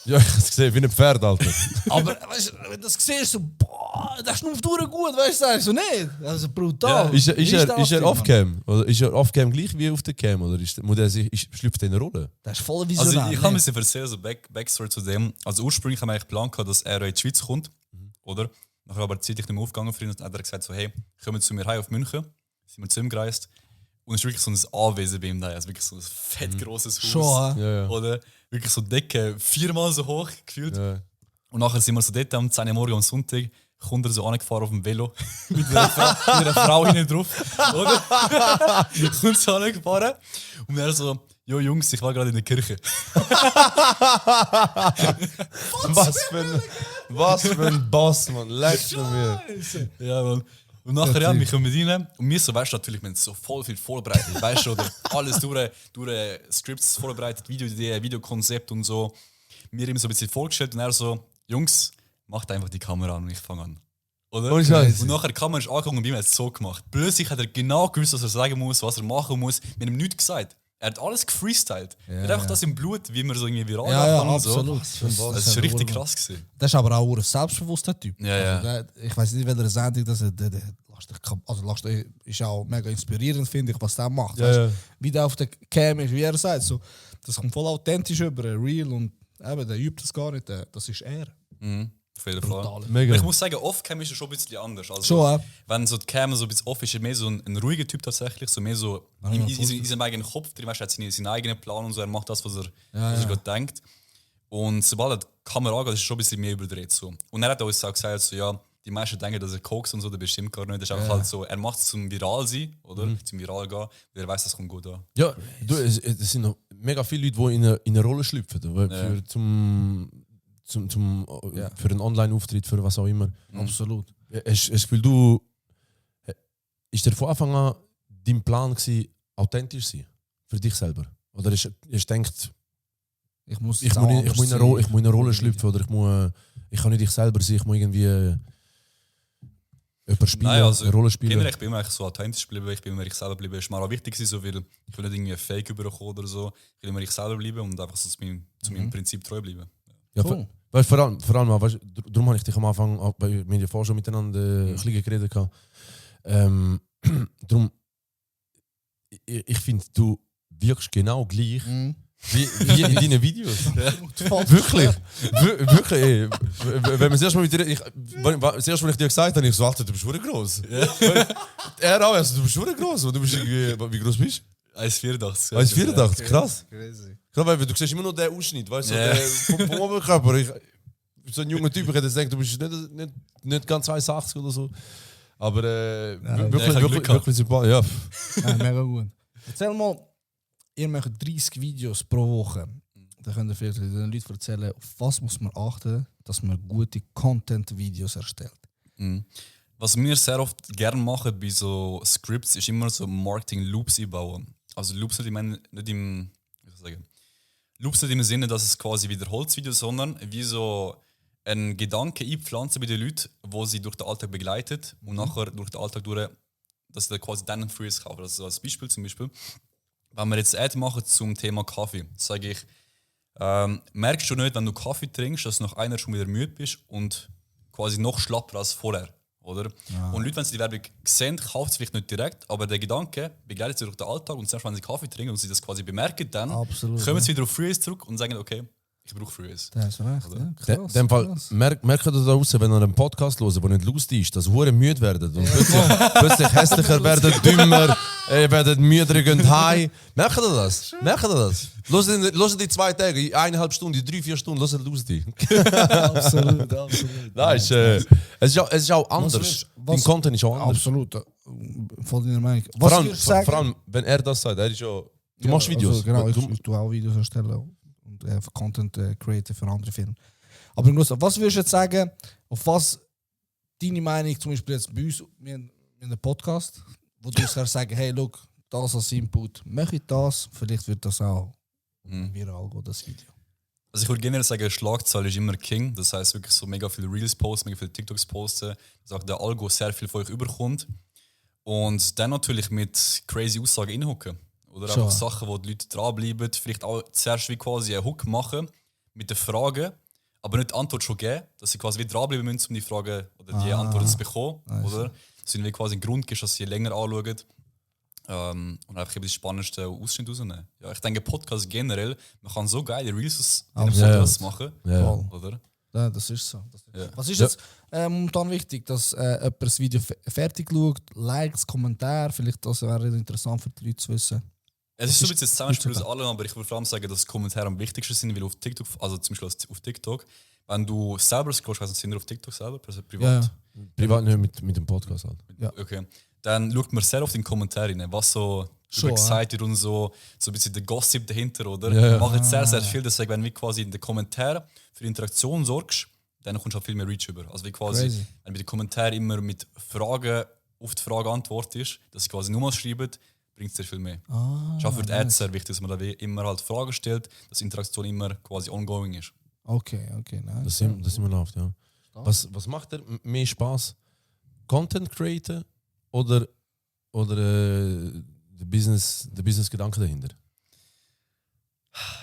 Ja, ich habe es gesehen, wie ein Pferd, Alter. Aber weißt du, wenn du das siehst, so, boah, der schnauft durch gut, weißt du, so nicht. Das ist brutal. Ist er das, Mann? off-cam? Oder ist er off-cam gleich wie auf der Cam? Oder schlüpft er in eine Rolle? Der ist voll Also visionär. ich habe ein bisschen erzählt, so Backstory zu dem. Also ursprünglich haben wir eigentlich geplant, dass er in die Schweiz kommt, oder? Nachher aber zeitlich nicht mehr aufgegangen für ihn und dann hat er gesagt so, hey, komm zu mir heim auf München. Sind wir zu ihm gereist. Und es ist wirklich so ein Anwesen bei ihm da, also wirklich so ein fett grosses Haus. Schon, Ja. Oder wirklich so Decke, 4-mal so hoch gefühlt. Ja. Und nachher sind wir so dort am 10 Uhr morgens am Sonntag, kommt er so angefahren auf dem Velo mit einer Frau hinten drauf. Oder? Kommt so angefahren und er so, jo Jungs, ich war gerade in der Kirche. Was für ein Boss, man. Leck mir. Ja, Mann. Und nachher, ja, wir kommen rein und wir so, weißt du, natürlich, wir haben so voll viel vorbereitet, weißt du, oder alles durch Scripts vorbereitet, Videoideen, Videokonzept und so. Wir haben ihm so ein bisschen vorgestellt und er so, Jungs, macht einfach die Kamera an und ich fange an. Oder? Ohne Scheiß. Und nachher die Kamera ist angekommen und bei ihm hat es so gemacht. Plötzlich hat er genau gewusst, was er sagen muss, was er machen muss. Wir haben ihm nichts gesagt. Er hat alles gefreestylt. Er hat einfach das im Blut, wie man so irgendwie viral Ja, und absolut. so. Das ist richtig krass gewesen. Das ist aber auch ein selbstbewusster Typ. Ja, ja. Also ich weiß nicht, welche Sendung das ist auch mega inspirierend, finde ich, was der macht. Ja, Weißt, ja. wie der auf der Cam ist, wie er sagt. So, das kommt voll authentisch über, real und eben, der übt das gar nicht. Das ist er. Auf jeden Fall. Brutal. Mega. Ich muss sagen, off-cam ist ja schon ein bisschen anders. Also, Schon, wenn so die Cam so ein bisschen off ist, ist er mehr so ein ruhiger Typ tatsächlich, so mehr so in seinem eigenen Kopf drin, weißt, er hat seinen eigenen Plan und so, er macht das, was er gerade denkt. Und sobald er die Kamera angeht, ist er schon ein bisschen mehr überdreht. So. Und er hat uns auch gesagt, so, ja, die meisten denken, dass er Koks und so, das bestimmt gar nicht. Das ist einfach halt so, er macht es zum Viral sein, oder? Zum Viral gehen, weil er weiß, das kommt gut an. Ja, du, es sind noch mega viele Leute, die in eine Rolle schlüpfen. Für einen Online-Auftritt, für was auch immer. Absolut. Hast du das Gefühl, ist der von Anfang an dein Plan gewesen, authentisch zu sein? Für dich selber? Oder hast du gedacht, Ich muss ich muss in eine Rolle schlüpfen oder ich kann nicht ich selber sein, ich muss irgendwie jemand spielen, Nein, also, eine Rolle spielen? generell, ich bin immer eigentlich so authentisch geblieben, ich bin immer ich selber geblieben. Das war mir auch wichtig, so, weil ich will nicht irgendwie Fake überkommen oder so. Ich will immer ich selber bleiben und einfach so zu meinem Prinzip treu bleiben. Ja, Cool. weißt, vor allem weißt, darum habe ich dich am Anfang, weil wir ja vorher schon miteinander ein bisschen geredet haben. Darum, ich finde, du wirkst genau gleich, Wie in deinen Videos. Wirklich. Wirklich, ey. Wenn man das erste Mal mit dir. Das erste Mal, ich dir gesagt habe, ich so, Alter, du bist verdammt gross. Er auch, also, du bist verdammt gross. Du bist irgendwie, wie gross bist du? 1,84. 1,84, krass. Crazy. Klar, weil du siehst immer nur den Ausschnitt, weißt du, vom Oberkörper. So ein junger Typ, ich hätte gedacht, du bist nicht ganz 1,80 oder so. Aber wirklich sympathisch. Ja. Ja, mega gut. Erzähl mal, ihr macht 30 Videos pro Woche. Da könnt ihr vielleicht den Leuten erzählen, auf was muss man achten, dass man gute Content-Videos erstellt. Mhm. Was wir sehr oft gerne machen bei so Scripts, ist immer so Marketing-Loops einbauen. Also Loops nicht im Loops nicht im Sinne, dass es quasi wiederholt das Video, sondern wie so ein Gedanke einpflanzen bei den Leuten, wo sie durch den Alltag begleitet und nachher durch den Alltag durch, dass sie quasi dann Freeze kaufen. Also als Beispiel zum Beispiel, wenn wir jetzt Ad machen zum Thema Kaffee, sage ich, merkst du nicht, wenn du Kaffee trinkst, dass du nach einer schon wieder müde bist und quasi noch schlapper als vorher, oder? Und Leute, wenn sie die Werbung sehen, kaufen sie vielleicht nicht direkt, aber der Gedanke begleitet sie durch den Alltag und selbst wenn sie Kaffee trinken und sie das quasi bemerken, dann Absolut, kommen sie wieder auf Freeze zurück und sagen, okay, ich brauche Freeze. Da hast du recht, ja. In Krass, dem Fall, krass. merkt ihr da draußen, wenn ihr einen Podcast hört, der nicht lustig ist, dass ihr müde werdet und plötzlich hässlicher werdet, dümmer, werdet müder, gehen heim. Merkt ihr das? Merkt ihr das? Hört die 2 Tage, 1,5 Stunden, 3-4 Stunden, hört lustig. Absolut, absolut. Nein, es ist auch anders. Dein Content ist auch anders. Absolut. Voll deiner Meinung. Vor Was würdest du sagen? allem, wenn er das sagt, er ist ja... Du machst Videos. Also, genau, Du- ich tue auch Videos erstellen und Content createn für andere Filme. Aber im Grunde, was würdest du jetzt sagen, auf was deine Meinung, zum Beispiel jetzt bei uns, wir haben einen Podcast, wo du sagen, hey, look, das als Input, mache ich das, vielleicht wird das auch viral gehen, das Video. Also ich würde generell sagen, Schlagzahl ist immer King. Das heißt wirklich so mega viele Reels posten, mega viele TikToks posten, dass auch der Algo sehr viel von euch überkommt. Und dann natürlich mit crazy Aussagen inhocken. Oder Schon. einfach Sachen, wo die Leute dranbleiben. Vielleicht auch zuerst wie quasi einen Hook machen mit den Fragen, aber nicht die Antwort schon geben, dass sie quasi wie dranbleiben müssen, um die Fragen oder die Antworten zu bekommen. Oder? Dass ihnen wie quasi ein Grund gibt, dass sie länger anschauen. Und einfach eben das Spannendste Ausschnitt rausnehmen. Ja, ich denke, Podcast generell, man kann so geile Reels aus einem Podcast machen. Ja. Voll. Oder? Ja, das ist so. Ja. Was ist jetzt momentan wichtig, dass jemand das Video fertig schaut, Likes, Kommentare, vielleicht das wäre interessant für die Leute zu wissen. Es ist so ein bisschen das Zusammenspiel aus allem, aber ich würde vor allem sagen, dass Kommentare am wichtigsten sind, weil auf TikTok, also zum Beispiel auf TikTok, wenn du selber scrollst, also sind wir auf TikTok selber, privat? Ja. Privat nicht mit dem Podcast halt. Okay. Dann schaut man sehr oft in die Kommentare rein, was so Schon, gesagt wird und so ein bisschen der Gossip dahinter, oder? Ja, ja. Wir machen sehr, sehr viel, deswegen, wenn du quasi in den Kommentaren für Interaktion sorgst, dann kommst du halt viel mehr Reach über. Also wie quasi, Crazy. wenn bei den Kommentaren immer mit Fragen auf die Frage antwortest, dass sie quasi nur mal schreiben, bringt es sehr viel mehr. Ist auch für die Ads sehr wichtig, dass man da wie immer halt Fragen stellt, dass die Interaktion immer quasi ongoing ist. Okay, nice. Das immer läuft, ja. Was macht dir mehr Spaß? Content createn oder der Business-Gedanke dahinter?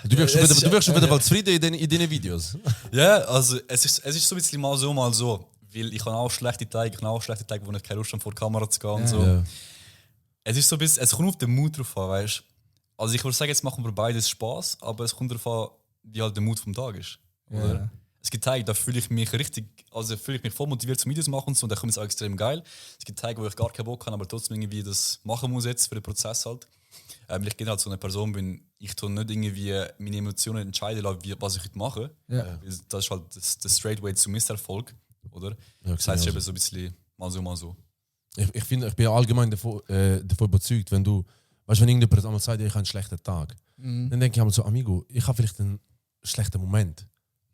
Du wirkst schon wieder mal zufrieden in deinen Videos. Ja, also es ist so ein bisschen mal so. Weil ich habe auch schlechte Tage, wo ich keine Lust habe, vor die Kamera zu gehen und so. Ja. Es ist so ein bisschen, es kommt auf den Mut drauf an, weißt du? Also ich würde sagen, jetzt machen wir beides Spaß, aber es kommt darauf an, wie halt der Mut vom Tag ist. Oder? Ja. Es gibt Tage, da fühle ich mich voll motiviert zum Videos machen und so, und da kommt es auch extrem geil. Es gibt Tage, wo ich gar keinen Bock habe, aber trotzdem irgendwie das machen muss jetzt für den Prozess halt. Weil ich halt so eine Person bin, ich tue nicht irgendwie meine Emotionen entscheiden lassen, was ich heute mache. Ja. Weil das ist halt der straight way zum Misserfolg, oder? Ja, Das heißt genau. eben so ein bisschen mal so. Ich bin allgemein davon überzeugt, wenn irgendjemand einmal sagt, ich habe einen schlechten Tag, dann denke ich einmal so, Amigo, ich habe vielleicht einen schlechten Moment,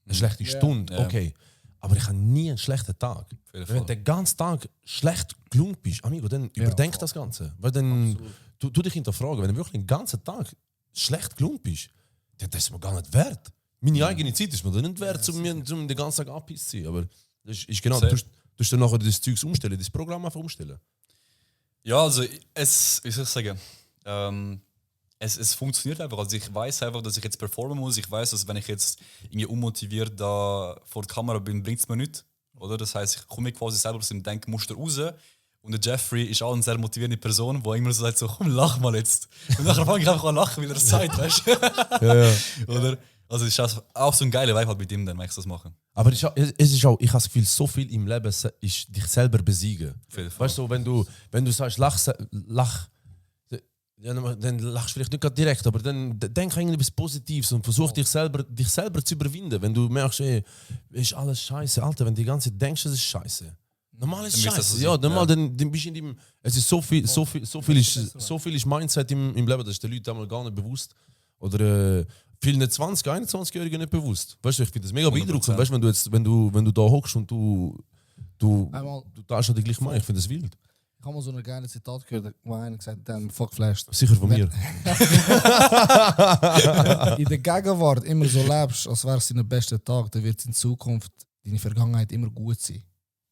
eine schlechte Stunde, Ja. okay, aber ich habe nie einen schlechten Tag. Auf jeden Wenn Fall. du den ganzen Tag schlecht gelungen bist, Amigo, dann überdenk das Ganze. Weil dann tu dich hinterfragen, wenn du wirklich den ganzen Tag schlecht gelungen bist, dann das ist mir gar nicht wert. Meine eigene Zeit ist mir dann nicht wert, um den ganzen Tag abgepisst zu sein. Aber das ist genau, du tust dann nachher das Zeugs umstellen, das Programm einfach umstellen. Ja, also wie soll ich sagen, es funktioniert einfach. Also ich weiß einfach, dass ich jetzt performen muss. Ich weiß, dass wenn ich jetzt irgendwie unmotiviert da vor der Kamera bin, bringt es mir nichts. Oder? Das heißt, ich komme quasi selber aus dem Denkmuster raus Und der Jeffrey ist auch eine sehr motivierende Person, die immer so sagt, so, komm, lach mal jetzt. Und nachher fange ich einfach an lachen, weil er es sagt, weißt du? Ja. Oder? Also es ist auch so ein geiler Vibe halt mit ihm, dann, wenn ich das machen. Aber es ist auch, ich habe das Gefühl, so viel im Leben ist dich selber besiegen. Auf jeden Fall. Weißt du, wenn du sagst, lach, ja, dann lachst du vielleicht nicht gerade direkt, aber dann denk irgendwie etwas Positives und versuch dich selber zu überwinden. Wenn du merkst, ey, ist alles scheiße, Alter, wenn du die ganze Zeit denkst, es ist scheiße. Normal ist Dann es wirst du das scheiße. so Ja, sehen. normal, dann bist du in dem. Es ist so viel ist Mindset im Leben, das ist den Leuten einmal gar nicht bewusst. Oder vielen 20-, 21-Jährigen nicht bewusst. Weißt du, ich finde das mega beeindruckend. Weißt du, wenn du da hockst und du darfst halt gleich machen, ich finde das wild. Ich habe mal so ein geiles Zitat gehört, wo einer gesagt hat, fuck flasht. Sicher von mir. In der Gegenwart immer so lebst, als wäre es dein bester Tag, dann wird es in Zukunft deine Vergangenheit immer gut sein.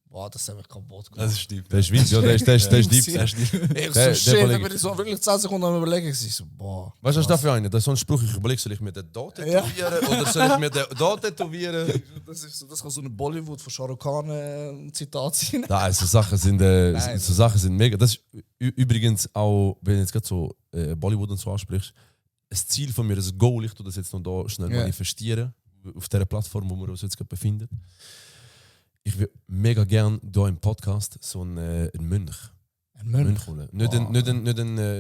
Boah, das hat mich kaputt gemacht. Das ist tief. Der ist wild, ja, der ist deep. Ich so, shit, dann bin ich so wirklich 10 Sekunden am überlegen. Ich so, boah. Weißt du, was ist das für eine? Das ist so ein Spruch, ich überlege, soll ich mir den da tätowieren oder soll ich mir den da tätowieren? Das kann so ein Bollywood von Shah Rukh Khan Zitat sein. Nein, so Sachen sind mega. Das ist übrigens auch, wenn du jetzt gerade so Bollywood und so ansprichst, ein Ziel von mir, ein Goal, ich tue das jetzt noch da schnell manifestieren, auf der Plattform, wo wir uns jetzt gerade befinden. Ich würde mega gern hier im Podcast so einen Mönch. Ein Mönch? holen.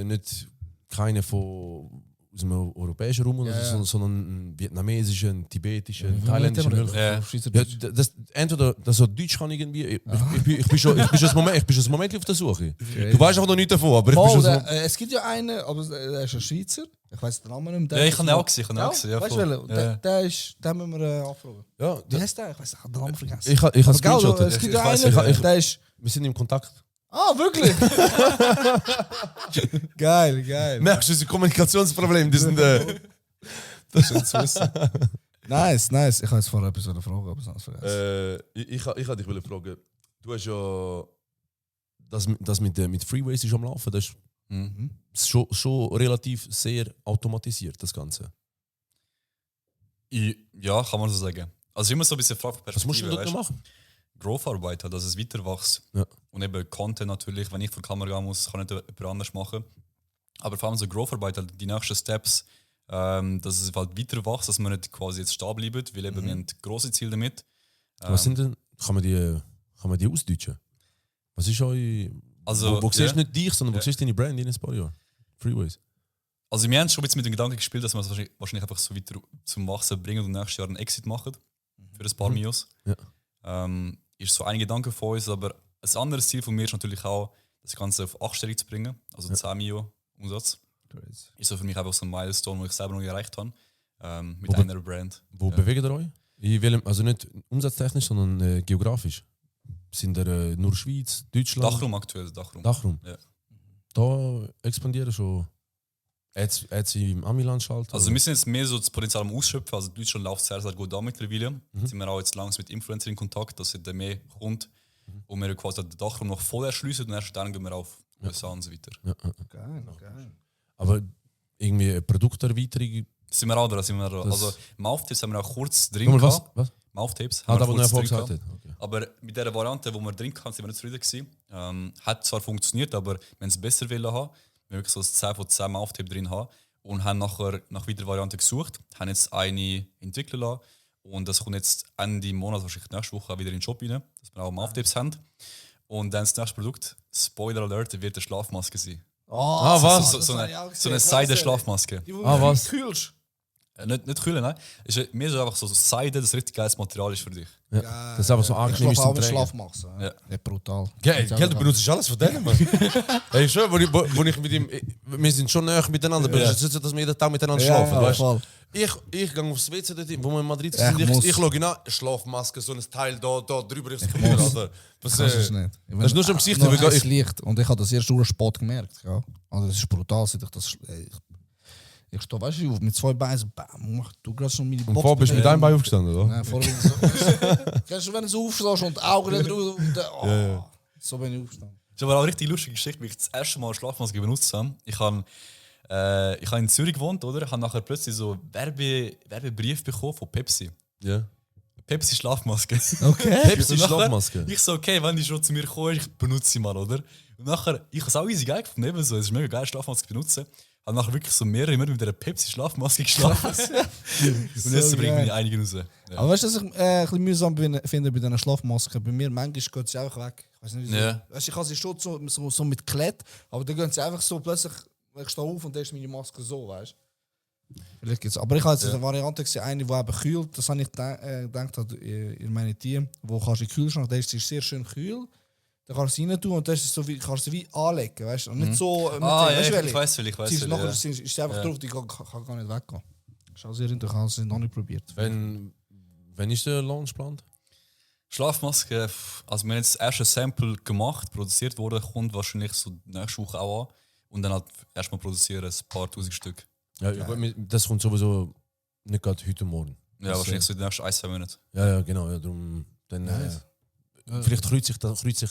Nicht keiner von aus dem europäischen Raum, oder so, sondern einen vietnamesischen, einen tibetischen, einen thailändischen Mönch. Ja. Ja, entweder das so Deutsch kann irgendwie. Ich bin schon ein Moment auf der Suche. Du weißt auch noch nichts davon, aber ich bin schon so. Es gibt ja einen, aber der ist ein Schweizer. Ich weiß den Namen nicht mehr. Ja, ich habe ihn auch gesehen. Ja, Weißt du, voll. den müssen wir anfragen. Ja, Wie heißt der? Ich weiß, ich habe den Namen vergessen. ich habe Aber Screenshot. gell, es gibt ja Ich einen, weiss, der ist. wir sind im Kontakt. Ah, wirklich? geil. Merkst du, das ist ein Kommunikationsproblem. Die sind. Das ist schön zu wissen. Nice. Ich habe jetzt vorher etwas fragen, aber sonst vergessen. Ich wollte dich fragen, du hast ja das mit Freeways ist am Laufen, das ist schon relativ sehr automatisiert, das Ganze. Ja, kann man so sagen. Also immer so ein bisschen Frage von Was musst du Perspektive. denn dort weißt noch machen? Growth-Arbeit hat, dass es weiter wächst. Ja. Und eben Content natürlich, wenn ich vor die Kamera gehen muss, kann nicht jemand anders machen. Aber vor allem so Growth-Arbeit, halt die nächsten Steps, dass es halt weiter wächst, dass wir nicht quasi jetzt stehen bleiben, weil eben wir haben grosse Ziele damit. Was sind denn, kann man die ausdeutschen? Was ist euch, Also, wo siehst du ja. nicht dich, sondern wo siehst du deine Brand in ein paar Jahren? Freeways. Also wir haben schon ein bisschen mit dem Gedanken gespielt, dass wir es wahrscheinlich einfach so weiter zum Wachsen bringen und nächstes Jahr einen Exit machen für ein paar Mios. Ja. Ist so ein Gedanke von uns, aber ein anderes Ziel von mir ist natürlich auch, das Ganze auf 8-stellig zu bringen, also 10 Mio Umsatz. Ist so für mich einfach so ein Milestone, den ich selber noch nicht erreicht habe, mit einer Brand. Wo bewegt ihr euch? In welchem, also nicht umsatztechnisch, sondern geografisch? Sind ihr nur Schweiz, Deutschland? Dachraum aktuell, Dachraum. Dachraum. Ja. Da expandieren schon. Jetzt im Amiland schalten? Also wir sind jetzt mehr so das Potenzial am Ausschöpfen. Also Deutschland läuft sehr, sehr gut an mittlerweile. Jetzt sind wir auch jetzt langsam mit Influencern in Kontakt, dass da mehr kommt. Und wir quasi den Dachraum noch voll erschliessen und erst dann gehen wir auf USA und so weiter. Geil. Aber irgendwie eine Produkterweiterung. Sind wir auch da, Also Mouth-Tapes haben wir auch kurz drin Nochmal, gehabt. Was? Mouth-Tapes Hat haben aber wir noch kurz Erfolg drin gehabt. gehabt. Okay. Aber mit dieser Variante, die wir drin hatten, sind wir nicht zufrieden gewesen. Hat zwar funktioniert, aber wenn es besser wollen haben, wir wirklich so ein 10 von 10 Mouth-Tape drin haben und haben nachher nach weiteren Varianten gesucht, haben jetzt eine entwickeln lassen und das kommt jetzt Ende Monat, wahrscheinlich nächste Woche auch wieder in den Shop rein, dass wir auch Mouth-Tapes haben. Und dann das nächste Produkt, Spoiler Alert, wird eine Schlafmaske sein. Was? So eine Seide-Schlafmaske. Was? Kühlst. Nicht kühlen, nein. Es ist mehr so einfach so Seide, das richtig geiles Material ist für dich. Ja. Das ist einfach so Ich angenehm schlafe zum auch mit Tragen. Schlafmasse. Ja. Ja, brutal. Gell, du benutzt alles von denen, Mann. Hey, schön, wo ich mit ihm. Wir sind schon näher miteinander, aber es ist nicht so, dass wir jeden Tag miteinander schlafen. Weißt? voll. Ich gehe aufs WC, dort, wo wir in Madrid Ja, sind. ich Ich logge an, Schlafmaske, so ein Teil da drüber. Ich so, muss. Alter. Was, Das ist nicht. das ist nur schon im Gesicht. Nur Ich- das Licht. Und ich habe das erst durch den Sport gemerkt. Ja. Also das ist brutal, seit ich das... Ich stehe, weißt du, mit 2 Beinen so, bam, mach du gerade schon meine Und vorher bist du mit deinem Bein aufgestanden, oder? Nein, vorher bin ich so... Kennst du, wenn du so aufstehst und die Augen nicht raus... So bin ich aufgestanden. Das ist aber auch eine richtig lustige Geschichte, wie ich das erste Mal Schlafmaske benutzt habe. Ich habe in Zürich gewohnt, oder? Ich habe nachher plötzlich so Werbebrief bekommen von Pepsi. Ja. Pepsi Schlafmaske. Okay. Pepsi Und nachher- Schlafmaske. Ich so, okay, wenn die schon zu mir kommen, ich benutze sie mal, oder? Und nachher, ich habe es auch easy geil gefunden, eben so, es ist mega geil, Schlafmaske zu benutzen. Habe nachher wirklich so mehrere mit dieser Pepsi Schlafmaske geschlafen. Und jetzt So bringen geil. wir einige raus. Ja. Aber weißt du, was ich ein bisschen mühsam finde bei diesen Schlafmasken? Bei mir, manchmal geht sie einfach weg. Ich weiß nicht, wieso. Ja. Weißt, ich habe sie schon so mit Klett, aber dann gehen sie einfach so plötzlich, ich stehe auf und dann ist meine Maske so, weißt du? Vielleicht gibt's. Aber ich habe jetzt eine Variante gesehen, eine, die eben kühlt. Das habe ich gedacht in meine Team, wo kannst du in den Kühlschrank, der ist sehr schön kühl. Dann kannst du sie rein tun und dann ist es so wie, kannst du sie wie anlegen, weißt du? Und nicht so mit Ah, ja, weißt du, ich weiß Sie ist welche. nachher Ja. ist sie einfach drauf, die kann gar nicht weggehen. Schau sehr interessant, ich habe es noch nicht probiert. Wenn ist der Launch geplant? Schlafmaske, also wir haben jetzt das erste Sample gemacht, produziert wurde, kommt wahrscheinlich so nächste Woche auch an. Und dann halt erstmal produzieren, ein paar tausend Stück. Ja, das kommt sowieso nicht gerade heute und morgen. Ja, Das, wahrscheinlich so in den nächsten 1-2 Monaten. Ja, genau. Ja, darum, dann, vielleicht kreuzt sich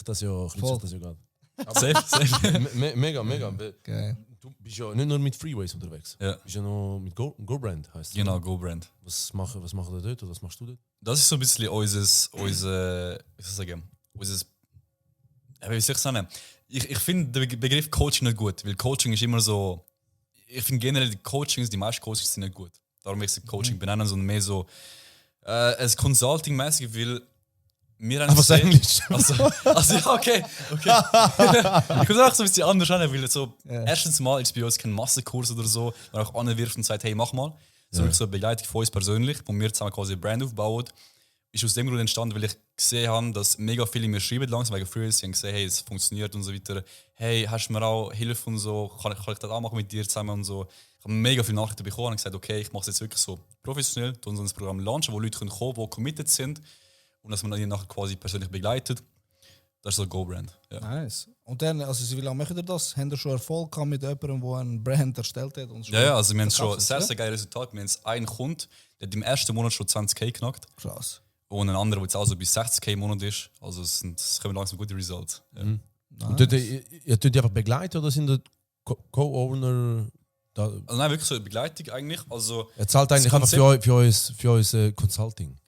das ja Voll. gerade. Safe. Mega. Geil. Du bist ja nicht nur mit Freeways unterwegs. Ja. Du bist ja noch mit GoBrand, heisst es. Genau, GoBrand. Was machen ihr dort oder was machst du dort? Das ist so ein bisschen unser wie soll ich sagen, wie soll ich sagen? Ich finde den Begriff Coaching nicht gut, weil Coaching ist immer so, ich finde generell die meisten Coachings sind nicht gut. Darum will ich Coaching benennen, sondern mehr so ein Consulting-mäßig, weil wir haben Was Englisch? Also ja, okay. Ich würde auch so ein bisschen anders an, weil so, erstens mal ist bei uns kein Massenkurs oder so, der auch anwirft und sagt, hey, mach mal. Sondern so eine Begleitung von uns persönlich, wo wir zusammen quasi eine Brand aufbauen. Ist aus dem Grund entstanden, weil ich gesehen habe, dass mega viele mir schreiben langsam wegen Freelance, sie haben gesehen, hey, es funktioniert und so weiter. Hey, hast du mir auch Hilfe und so, kann ich das auch machen mit dir zusammen und so. Ich habe mega viele Nachrichten bekommen und gesagt, okay, ich mache es jetzt wirklich so professionell, tun so ein Programm launchen, wo Leute kommen können, die committed sind und dass man dann die nachher quasi persönlich begleitet. Das ist so GoBrand. Ja. Nice. Und dann, also wie lange macht ihr das? Habt ihr schon Erfolg gehabt mit jemandem, der einen Brand erstellt hat? Und schon Ja, also wir haben schon verkauft, sehr, ja? sehr geile Resultate. Wir haben jetzt einen Kunden, der hat im ersten Monat schon 20k geknackt. Krass. Und ein anderer, der jetzt auch so bis 60k im Monat ist. Also es kommen langsam gute Results. Ja. Und dort, ihr tut die einfach begleiten oder sind das Co-Owner? Da, Also nein, wirklich so eine Begleitung eigentlich. Also er zahlt eigentlich Das einfach für uns Consulting.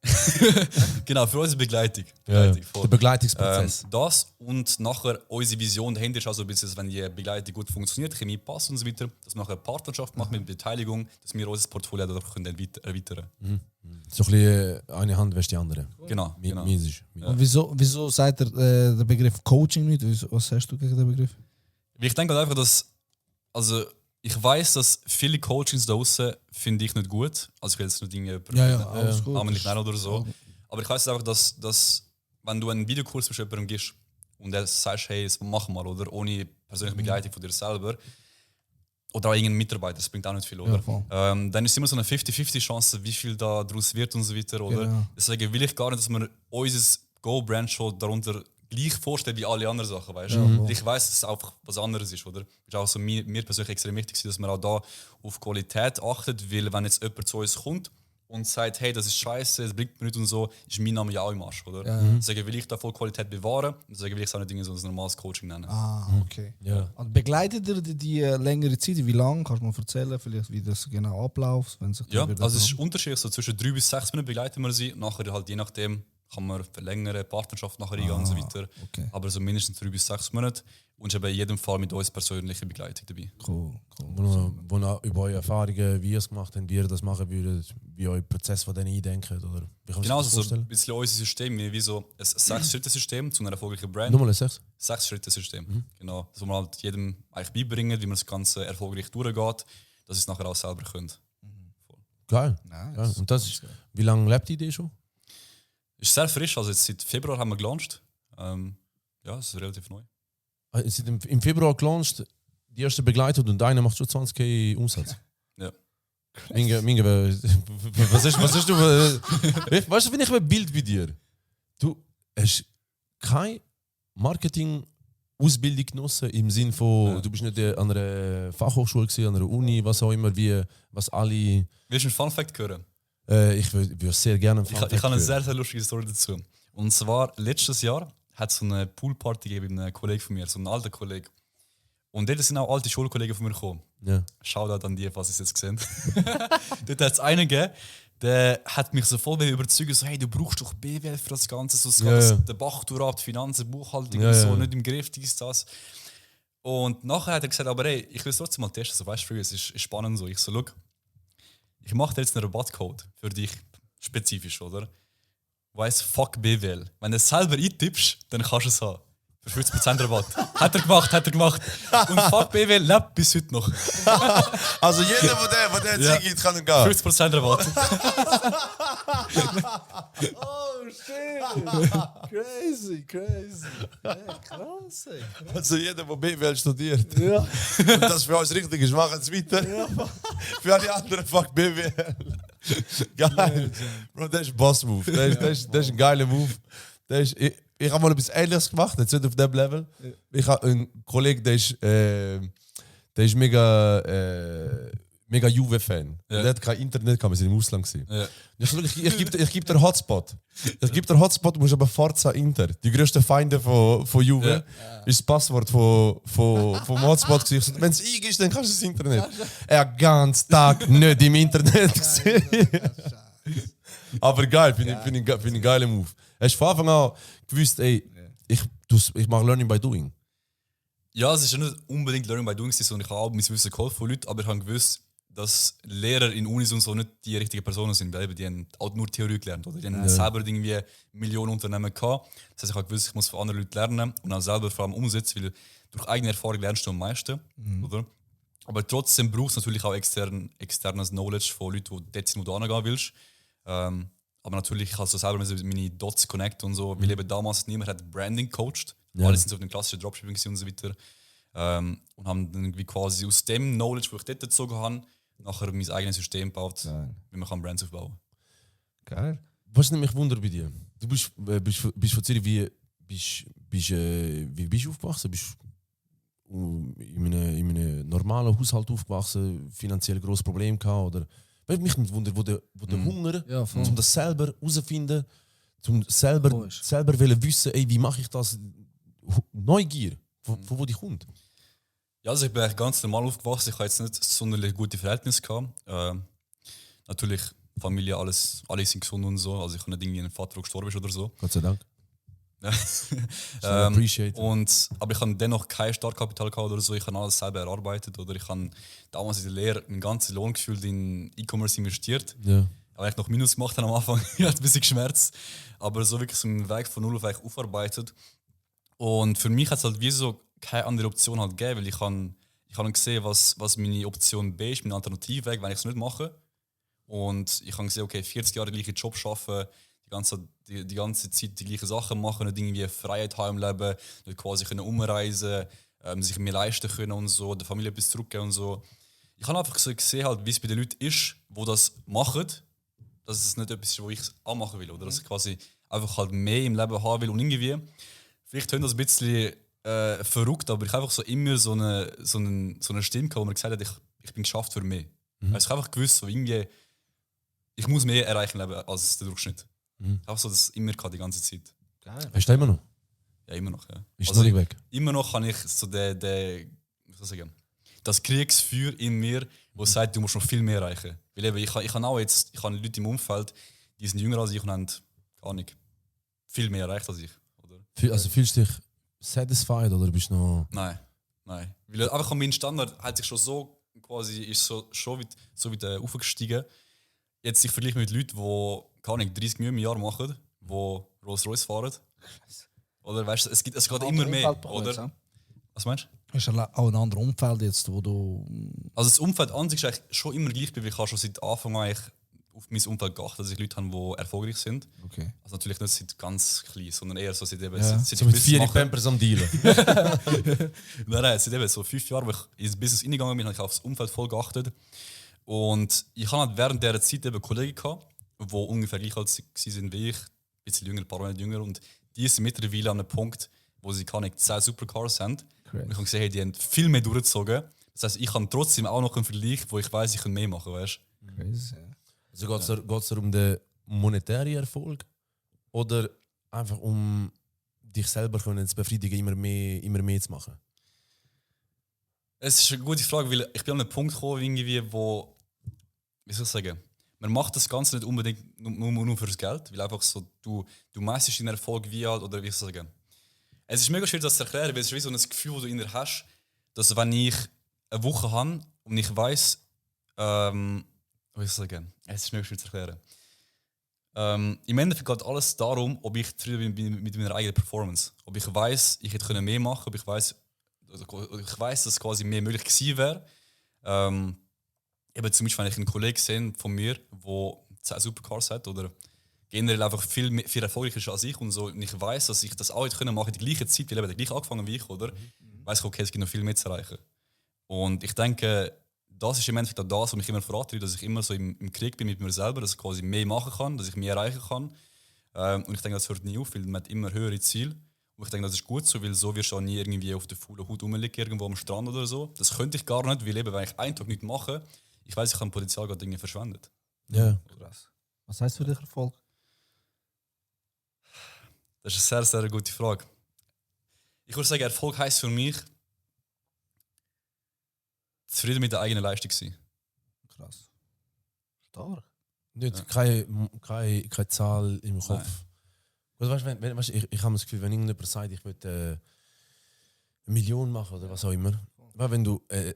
genau, für unsere Begleitung. Der voll. Begleitungsprozess. Das und nachher unsere Vision dahinter ist also ein bisschen, wenn die Begleitung gut funktioniert, Chemie passt und so weiter, dass wir nachher eine Partnerschaft machen mit Beteiligung, dass wir unser Portfolio dadurch können erweitern können. So ein bisschen eine Hand wäscht die andere. Genau. Mäßig. Und wieso sagt er der Begriff Coaching nicht? Was hast du gegen den Begriff? Ich denke halt einfach, dass, also ich weiß, dass viele Coachings da draußen finde ich nicht gut. Also ich will jetzt nicht Dinge alles gut. namentlich nennen oder so. Aber ich weiß einfach, dass wenn du einen Videokurs mit jemandem gibst und der sagst, hey, das mach mal, oder ohne persönliche Begleitung von dir selber oder auch irgendein Mitarbeiter, das bringt auch nicht viel, oder? Ja, voll. Dann ist immer so eine 50-50 Chance, wie viel da daraus wird und so weiter, oder? Genau. Deswegen will ich gar nicht, dass wir unser Go-Brand schon darunter gleich vorstellen wie alle anderen Sachen, weißt du? voll. Ich weiß, dass es auch was anderes ist, oder? Es ist auch so mir persönlich extrem wichtig, dass man auch da auf Qualität achtet, weil wenn jetzt jemand zu uns kommt und sagt, hey, das ist scheiße, das bringt mir nicht und so, ist mein Name ja auch im Arsch, oder? Deswegen will ich da voll Qualität bewahren und deswegen will ich es auch nicht so ein normales Coaching nennen. Okay. Ja. Und begleitet ihr die längere Zeit? Wie lange? Kannst du mal erzählen, vielleicht, wie das genau abläuft? Wenn sich Ja, darüber also es ist dann- unterschiedlich, so zwischen 3 bis 6 Minuten begleiten wir sie, nachher halt je nachdem kann man verlängern, Partnerschaft nachher eingehen und so weiter. okay. Aber so mindestens 3 bis 6 Monate und ist eben in jedem Fall mit uns persönliche Begleitung dabei. Cool. Wo noch über eure Erfahrungen, wie ihr es gemacht habt, wie ihr das machen würdet, wie euer Prozess von denen eindenkt. Oder wie kann man sich Genau, das so ein vorstellen? bisschen unser System, wie so ein 6-Schritte-System zu einer erfolgreichen Brand. Nochmal ein 6? 6-Schritte-System. Genau. Das, wo man halt jedem eigentlich beibringen, wie man das Ganze erfolgreich durchgeht, dass sie es nachher auch selber können. Geil. Nice. Geil. Und das ist, wie lange lebt die Idee schon? Ist sehr frisch, also jetzt seit Februar haben wir gelauncht. Ja, es ist relativ neu. Ihr seid im Februar gelauncht, die erste begleitet und einer macht schon 20k Umsatz. Ja. Minge, was ist du? Weißt du, wenn ich ein Bild bei dir? Du hast keine Marketing-Ausbildung genossen im Sinne von, du bist nicht an einer Fachhochschule gewesen, an einer Uni, was auch immer, wie was alle. Willst du einen Fun-Fact hören? Ich würde sehr gerne einen Ich habe eine sehr, sehr lustige Story dazu. Und zwar, letztes Jahr hat es so eine Poolparty gegeben mit einem Kollegen von mir, so einem alten Kollegen. Und dort sind auch alte Schulkollegen von mir gekommen. Ja. Shoutout an die, was sie es jetzt gesehen. Dort hat es einen gegeben, der hat mich so voll überzeugt, so, hey, du brauchst doch BWL für das Ganze, so Ja. der Bach durch die Finanzen, Buchhaltung Ja, und so, ja. nicht im Griff, dies, das. Und nachher hat er gesagt, aber hey, ich will es trotzdem mal testen, so, weißt du, es ist spannend so. Ich so, look, ich mache dir jetzt einen Rabattcode für dich, spezifisch, oder? Weiss, fuck BWL. Wenn du es selber eintippst, dann kannst du es haben. Für 50% Rabatt. Hat er gemacht. Und fuck BWL lebt bis heute noch. Also jeder, der Ja. Ziege gibt, kann gehen. 50% Rabatt. Oh shit! Crazy. Ja, krass, ey. Also jeder, der BWL studiert. Ja. Und das für uns richtig ist, machen es weiter. Für alle anderen, fuck BWL. Geil. Bro, das ist Boss-Move. Das ist ein geiler Move. Ich habe mal etwas Ähnliches gemacht, jetzt nicht auf dem Level. Ich habe einen Kollegen, der ist mega Juve-Fan. Ja. Der hat kein Internet, wir sind im Ausland gewesen. Ja. Ich gebe dir Hotspot. Ich gebe dir Hotspot, du musst aber Forza Inter. Die grössten Feinde von Juve ist das Passwort vom Hotspot. Wenn es IG ist, dann kannst du das Internet. Er hat den ganzen Tag nicht im Internet gesehen. Aber geil, finde ich einen geilen Move. Hast du von Anfang an gewusst, ey, ich mache Learning by Doing? Ja, es ist ja nicht unbedingt Learning by Doing, sondern ich habe auch mein Wissen geholfen von Leuten, aber ich habe gewusst, dass Lehrer in Unis und so nicht die richtigen Personen sind, weil eben die haben auch nur Theorie gelernt. Oder? Die haben selber irgendwie Millionen Unternehmen gehabt. Das heißt, ich habe gewusst, ich muss von anderen Leuten lernen und auch selber vor allem umsetzen, weil durch eigene Erfahrung lernst du am meisten. Oder? Aber trotzdem brauchst du natürlich auch externes Knowledge von Leuten, die dort sind, wo du hingehen willst. Aber natürlich, ich habe so selber meine Dots connect und so, weil eben damals niemand hat Branding coacht. Ja. Alle sind so auf den klassischen Dropshipping gewesen und so weiter. Und haben dann irgendwie quasi aus dem Knowledge, das ich dort gezogen habe, nachher mein eigenes System gebaut, wie man Brands aufbauen kann. Geil. Was nimmt mich Wunder bei dir? Du bist von Zürich, wie bist du aufgewachsen? Bist du in einem normalen Haushalt aufgewachsen, finanziell grosses Problem gehabt? Oder? Weil mich nicht wundert, wo der Hunger, Ja, voll. um das selber herauszufinden, um selber wollen wissen, ey, wie mache ich das? Neugier, von wo die kommt. Ja, also ich bin eigentlich ganz normal aufgewachsen. Ich hatte jetzt nicht sonderlich gute Verhältnisse gehabt. Natürlich, Familie, alle sind gesund und so. Also ich habe nicht irgendwie einen Vater, der gestorben ist oder so. Gott sei Dank. Appreciate. Aber ich habe dennoch kein Startkapital gehabt oder so. Ich habe alles selber erarbeitet. Oder ich habe damals in der Lehre meinen ganzen Lohn gefühlt in E-Commerce investiert. Ja. Aber ich noch Minus gemacht habe am Anfang. Ich hatte ein bisschen geschmerzt. Aber so wirklich so einen Weg von null auf eigentlich aufarbeitet. Und für mich hat es halt wie so keine andere Option halt gegeben, weil ich habe gesehen, was meine Option B ist, mein Alternativweg, wenn ich es nicht mache. Und ich habe gesehen, okay, 40 Jahre den gleichen Job arbeiten, die ganze Zeit die gleichen Sachen machen, nicht irgendwie Freiheit haben im Leben, nicht quasi können umreisen, sich mehr leisten können und so, der Familie etwas zurückgeben und so. Ich habe einfach so gesehen, halt, wie es bei den Leuten ist, die das machen, dass es nicht etwas ist, wo ich es auch machen will. Oder dass ich quasi einfach halt mehr im Leben haben will und irgendwie, vielleicht tönt das ein bisschen verrückt, aber ich habe einfach so immer so eine Stimme gehabt, wo mir gesagt hat, ich bin geschafft für mehr. Also ich habe einfach gewusst, so irgendwie, ich muss mehr erreichen im Leben als der Durchschnitt. Ich habe so das immer gehabt, die ganze Zeit. Geil. Hast du immer noch? Ja, immer noch. Ja. Ist noch nicht weg? Immer noch kann ich so wie soll ich sagen, das Kriegsfeuer in mir, wo sagt, du musst noch viel mehr erreichen. Weil eben, ich habe Leute im Umfeld, die sind jünger als ich und haben gar nicht viel mehr erreicht als ich. Oder? Also fühlst du dich satisfied oder bist du noch... Nein. Weil einfach mein Standard hat sich schon so quasi ist schon wieder aufgestiegen. Jetzt ich vergleiche mit Leuten, die gar nicht 30 Millionen im Jahr machen, die Rolls-Royce fahren. Oder weißt du, es geht immer mehr, oder? Was meinst du? Ist auch ein anderes Umfeld jetzt, wo du... Also das Umfeld an sich ist eigentlich schon immer gleich, weil ich habe schon seit Anfang an eigentlich auf mein Umfeld geachtet, dass ich Leute habe, die erfolgreich sind. Okay. Also natürlich nicht seit ganz klein, sondern eher so seit eben... Ja. Seit So mit ich 4 Business mache. Pampers am Dealen. Nein, seit eben so 5 Jahren, wo ich ins Business reingegangen bin, habe ich aufs Umfeld voll geachtet. Und ich hatte halt während dieser Zeit eben Kollegen gehabt, die ungefähr gleich alt waren wie ich, ein bisschen jünger, ein paar Monate jünger. Und die sind mittlerweile an einem Punkt, wo sie keine 10 Supercars haben. Crazy. Und ich habe gesehen, hey, die haben viel mehr durchgezogen. Das heisst, ich habe trotzdem auch noch einen Vergleich, wo ich weiss, ich kann mehr machen, weißt du? Crazy. Also geht es dir um den monetären Erfolg oder einfach um dich selber können zu befriedigen, immer mehr zu machen? Es ist eine gute Frage, weil ich bin an einen Punkt gekommen, irgendwie, wo, wie soll ich sagen, man macht das Ganze nicht unbedingt nur fürs Geld, weil einfach so, du meistest deinen Erfolg wie halt, oder wie ich sagen. Es ist mega schwierig, das zu erklären, weil es ist wie so ein Gefühl, das du in dir hast, dass wenn ich eine Woche habe und ich weiss, wie ich sagen, es ist mega schwierig zu erklären. Im Endeffekt geht alles darum, ob ich zufrieden bin mit meiner eigenen Performance. Ob ich weiss, ich hätte mehr machen können, ob ich weiss, dass quasi mehr möglich gewesen wäre. Eben zum Beispiel, wenn ich einen Kollegen sehe von mir, der 10 Supercars hat oder generell einfach viel erfolgreicher ist als ich und so, und ich weiss, dass ich das auch hätte machen in der gleichen Zeit, weil er gleich angefangen wie ich, oder? Weiss ich, okay, es gibt noch viel mehr zu erreichen. Und ich denke, das ist im Endeffekt auch das, was mich immer vorantreibt, dass ich immer so im Krieg bin mit mir selber, dass ich quasi mehr machen kann, dass ich mehr erreichen kann. Und ich denke, das hört nie auf, weil man hat immer höhere Ziele. Und ich denke, das ist gut so, weil so wirst du auch nie irgendwie auf der faulen Haut rumliegen, irgendwo am Strand oder so. Das könnte ich gar nicht, weil eben, wenn ich einen Tag nichts mache, ich weiss, ich habe Potenzial gerade Dinge verschwendet. Ja. Krass. Was heißt für dich Erfolg? Das ist eine sehr, sehr gute Frage. Ich würde sagen, Erfolg heisst für mich, zufrieden mit der eigenen Leistung sein. Krass. Stark. Nicht, keine Zahl im Kopf. Also, weißt, ich habe das Gefühl, wenn irgendjemand sagt, ich würde 1 Million machen oder was auch immer, weil wenn du eine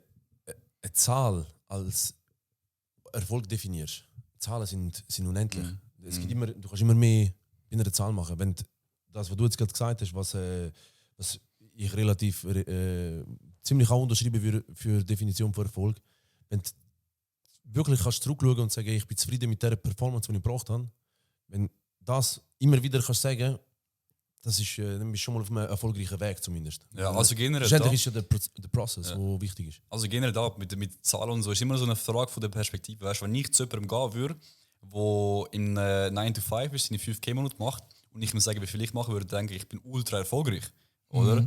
Zahl als Erfolg definierst, Zahlen sind unendlich. Es gibt immer, du kannst immer mehr in einer Zahl machen. Wenn das, was du jetzt gerade gesagt hast, was ich relativ ziemlich auch unterschreiben würde für Definition von Erfolg, wenn du wirklich kannst zurückschauen und sagen, ich bin zufrieden mit der Performance, die ich gebraucht habe, wenn das immer wieder kannst sagen, das ist, dann bist du schon mal auf einem erfolgreichen Weg zumindest. Ja, also generell Schlussendlich ist ja der Prozess, der wichtig ist. Also generell da, mit Zahlen und so, ist immer so eine Frage von der Perspektive. Weißt, wenn ich zu jemandem gehen würde, der in 9 to 5 ist, seine 5K-Monate macht, und ich mir sagen, wie viel ich machen würde, denke ich bin ultra erfolgreich. Oder?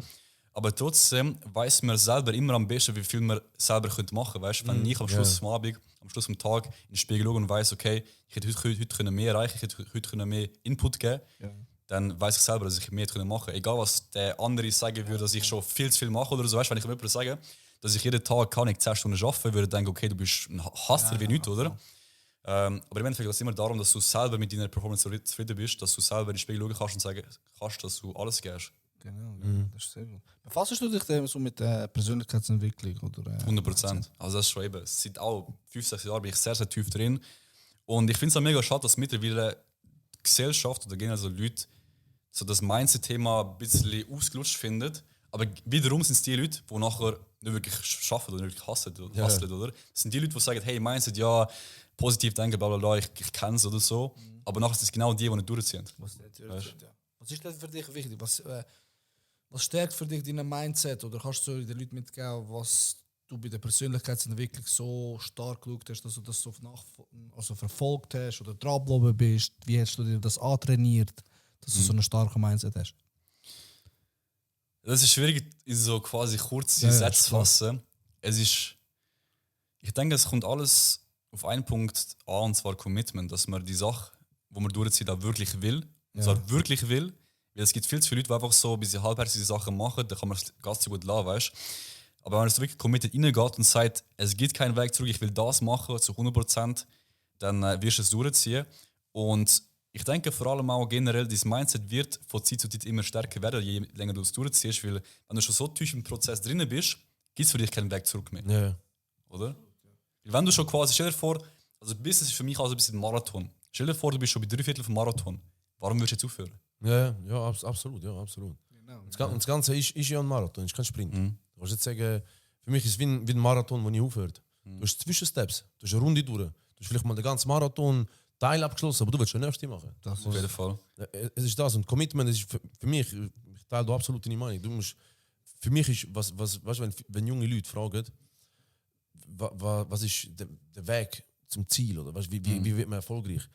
Aber trotzdem weiss man selber immer am besten, wie viel man selber machen könnte. Weißt, wenn ich am Schluss vom Abend, am Schluss vom Tag in den Spiegel schaue und weiss, okay, ich hätte heute mehr erreichen, ich hätte heute mehr Input geben, dann weiss ich selber, dass ich mehr machen kann. Egal, was der andere sagen würde, dass ich schon viel zu viel mache oder so. Weißt, wenn ich jemandem sage, dass ich jeden Tag 10 Stunden arbeiten würde, denke ich, okay, du bist ein Hasser wie nichts, oder? Aber im Endeffekt geht es immer darum, dass du selber mit deiner Performance zufrieden bist, dass du selber in den Spiegel schauen kannst und sagen kannst, dass du alles gibst. Genau, das ist sehr gut. Befasst du dich denn so mit der Persönlichkeitsentwicklung? Oder, 100%. Also das ist schon eben. Seit auch 5-6 Jahren bin ich sehr, sehr tief drin. Und ich finde es auch mega schade, dass mittlerweile die Gesellschaft oder generell so Leute so das Mindset-Thema ein bisschen ausgelutscht findet. Aber wiederum sind es die Leute, die nachher nicht wirklich arbeiten oder nicht wirklich hassen, oder? Das sind die Leute, die sagen, hey, Mindset, ja, positiv denken, bla bla bla, ich kenne es oder so. Aber nachher sind es genau die nicht durchziehen. Was ist denn für dich wichtig? Was stärkt für dich dein Mindset? Oder kannst du den Leuten mitgeben, was du bei der Persönlichkeitsentwicklung so stark geschaut hast, dass du das so verfolgt hast oder dranbleiben bist? Wie hast du dir das antrainiert, dass du so einen starken Mindset hast? Das ist schwierig, in so quasi kurze Sätze zu fassen. Ich denke, es kommt alles auf einen Punkt an, und zwar Commitment, dass man die Sache, wo man durchzieht, auch wirklich will. Und zwar wirklich will. Weil es gibt viel zu viele Leute, die einfach so ein bisschen halbherzige Sachen machen, da kann man es ganz so gut lassen, weißt. Aber wenn man es wirklich committed reingeht und sagt, es gibt keinen Weg zurück, ich will das machen zu 100%, dann wirst du es durchziehen. Und ich denke vor allem auch generell, dein Mindset wird von Zeit zu Zeit immer stärker werden, je länger du es durchziehst, weil wenn du schon so tief im Prozess drin bist, gibt es für dich keinen Weg zurück mehr. Ja. Oder? Weil wenn du schon quasi, stell dir vor, also Business ist für mich auch so ein bisschen ein Marathon. Stell dir vor, du bist schon bei 3/4 vom Marathon. Warum würdest du jetzt aufhören? Ja, absolut. Genau. Und das Ganze ist ja ein Marathon, ist kein Sprint. Du kannst jetzt sagen, für mich ist es wie ein Marathon, der nie aufhört. Du hast Zwischensteps, du hast eine Runde durch. Du hast vielleicht mal den ganzen Marathon Teil abgeschlossen, aber du willst schon den nächsten machen. Auf jeden Fall. Es ist das und Commitment ist für mich, ich teile da absolut deine Meinung. Du musst, für mich ist, weißt, wenn junge Leute fragen, was ist der Weg zum Ziel oder wie wird man erfolgreich?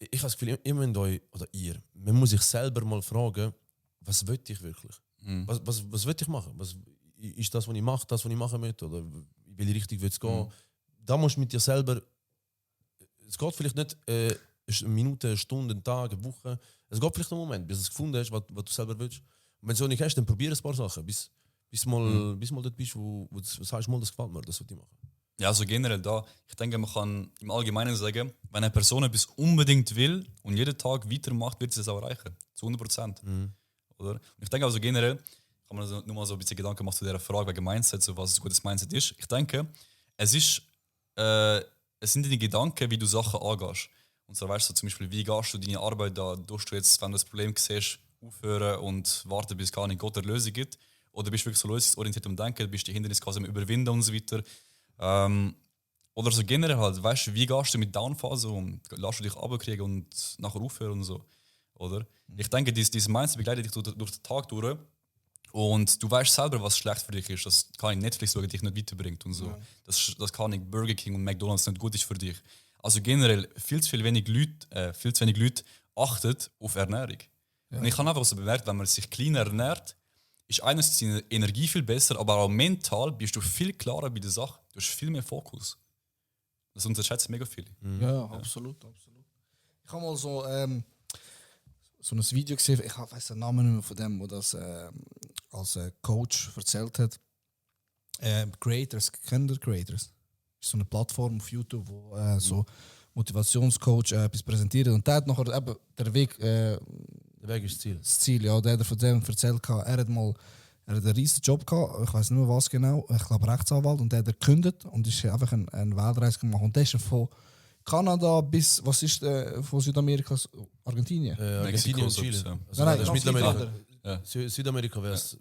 Ich habe das Gefühl, ihr müsst euch, oder man muss sich selber mal fragen, was will ich wirklich? Was will ich machen? Was ist das, was ich mache, das, was ich machen möchte? Oder in welche Richtung will es gehen? Da musst du mit dir selber, es geht vielleicht nicht eine Minute, eine Stunde, einen Tag, eine Woche. Es geht vielleicht einen Moment, bis du es gefunden hast, was du selber willst. Und wenn du es nicht hast, dann probier ein paar Sachen, bis mal dort bist, wo du sagst, mal, das gefällt mir, das will ich machen. Ja, also generell da, ich denke, man kann im Allgemeinen sagen, wenn eine Person etwas unbedingt will und jeden Tag weitermacht, wird sie es auch erreichen. Zu 100%. Oder? Und ich denke also generell, kann man also nur mal so ein bisschen Gedanken machen zu dieser Frage wegen Mindset, so was ein gutes Mindset ist. Ich denke, es sind deine Gedanken, wie du Sachen angehst. Und so weißt du zum Beispiel, wie gehst du deine Arbeit da, tust du jetzt, wenn du das Problem siehst, aufhören und warten, bis gar nicht Gott eine Lösung gibt? Oder bist du wirklich so lösungsorientiert am Denken, bist die Hindernisse quasi am Überwinden und so weiter? Oder so generell halt, weißt du, wie gehst du mit Downphase um? Lässt du dich runterkriegen und nachher aufhören und so? Oder? Ich denke, dieses Mindset begleitet dich durch den Tag durch und du weißt selber, was schlecht für dich ist. Das kann ich Netflix schauen, dich nicht weiterbringt und so. Ja. Das kann nicht Burger King und McDonalds nicht gut ist für dich. Also generell viel zu wenig Leute achten auf Ernährung. Ja. Und ich habe einfach so bemerkt, wenn man sich clean ernährt, ist einerseits die Energie viel besser, aber auch mental bist du viel klarer bei der Sache. Du hast viel mehr Fokus. Das unterschätzt mega viel. Ja, absolut. Ich habe mal so ein Video gesehen, ich weiß den Namen nicht mehr von dem, der das als Coach erzählt hat. Creators, kennt ihr Creators? Das ist so eine Plattform auf YouTube, wo so Motivationscoach etwas präsentiert. Und der hat nachher eben der Weg ist das Ziel. Das Ziel, ja. Der hat von dem erzählt, er hat einen riesen Job gehabt, ich weiß nicht mehr was genau, ich glaube Rechtsanwalt, und der hat gekündigt und ist einfach eine Weltreise gemacht. Und der ist von Kanada bis, was ist von Südamerika, Argentinien? Argentinien und Chile. Ja. Also Nein, das ist Mittelamerika. Ja. Südamerika wäre es,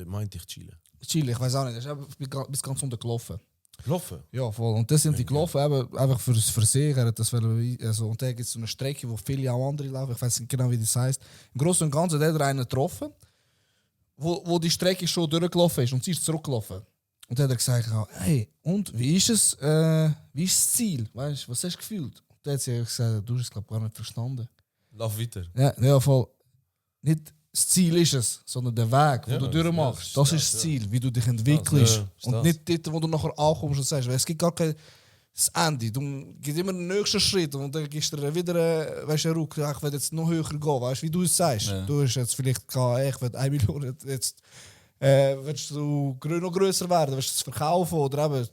meinte ich Chile. Chile, ich weiß auch nicht, der ist bis ganz unten gelaufen. Gelaufen? Ja, voll. Und das sind die gelaufen, eben, einfach für das Versehen. Er hat das also, und da gibt es so eine Strecke, wo viele auch andere laufen. Ich weiß nicht genau, wie das heisst. Im Großen und Ganzen hat er einen getroffen, wo die Strecke schon durchgelaufen ist und sie ist zurückgelaufen. Und dann hat er gesagt, hey, und wie ist es? Wie ist das Ziel? Weißt, was hast du gefühlt? Und dann hat sie gesagt, du hast es glaube gar nicht verstanden. Lauf weiter. Ja, voll. Nicht das Ziel ist es, sondern der Weg, den du durchmachst. Ja, das ist das Ziel, wie du dich entwickelst. Ja, und nicht dort, wo du nachher ankommst und sagst, weil es gibt gar kein das Ende. Du gehst immer den nächsten Schritt und dann gibst du wieder weißt, einen Ruck, ich will jetzt noch höher gehen, weißt, wie du es sagst. Ja. Du hast jetzt vielleicht ich will 1 Million, jetzt willst du noch grösser werden, willst du es verkaufen oder eben,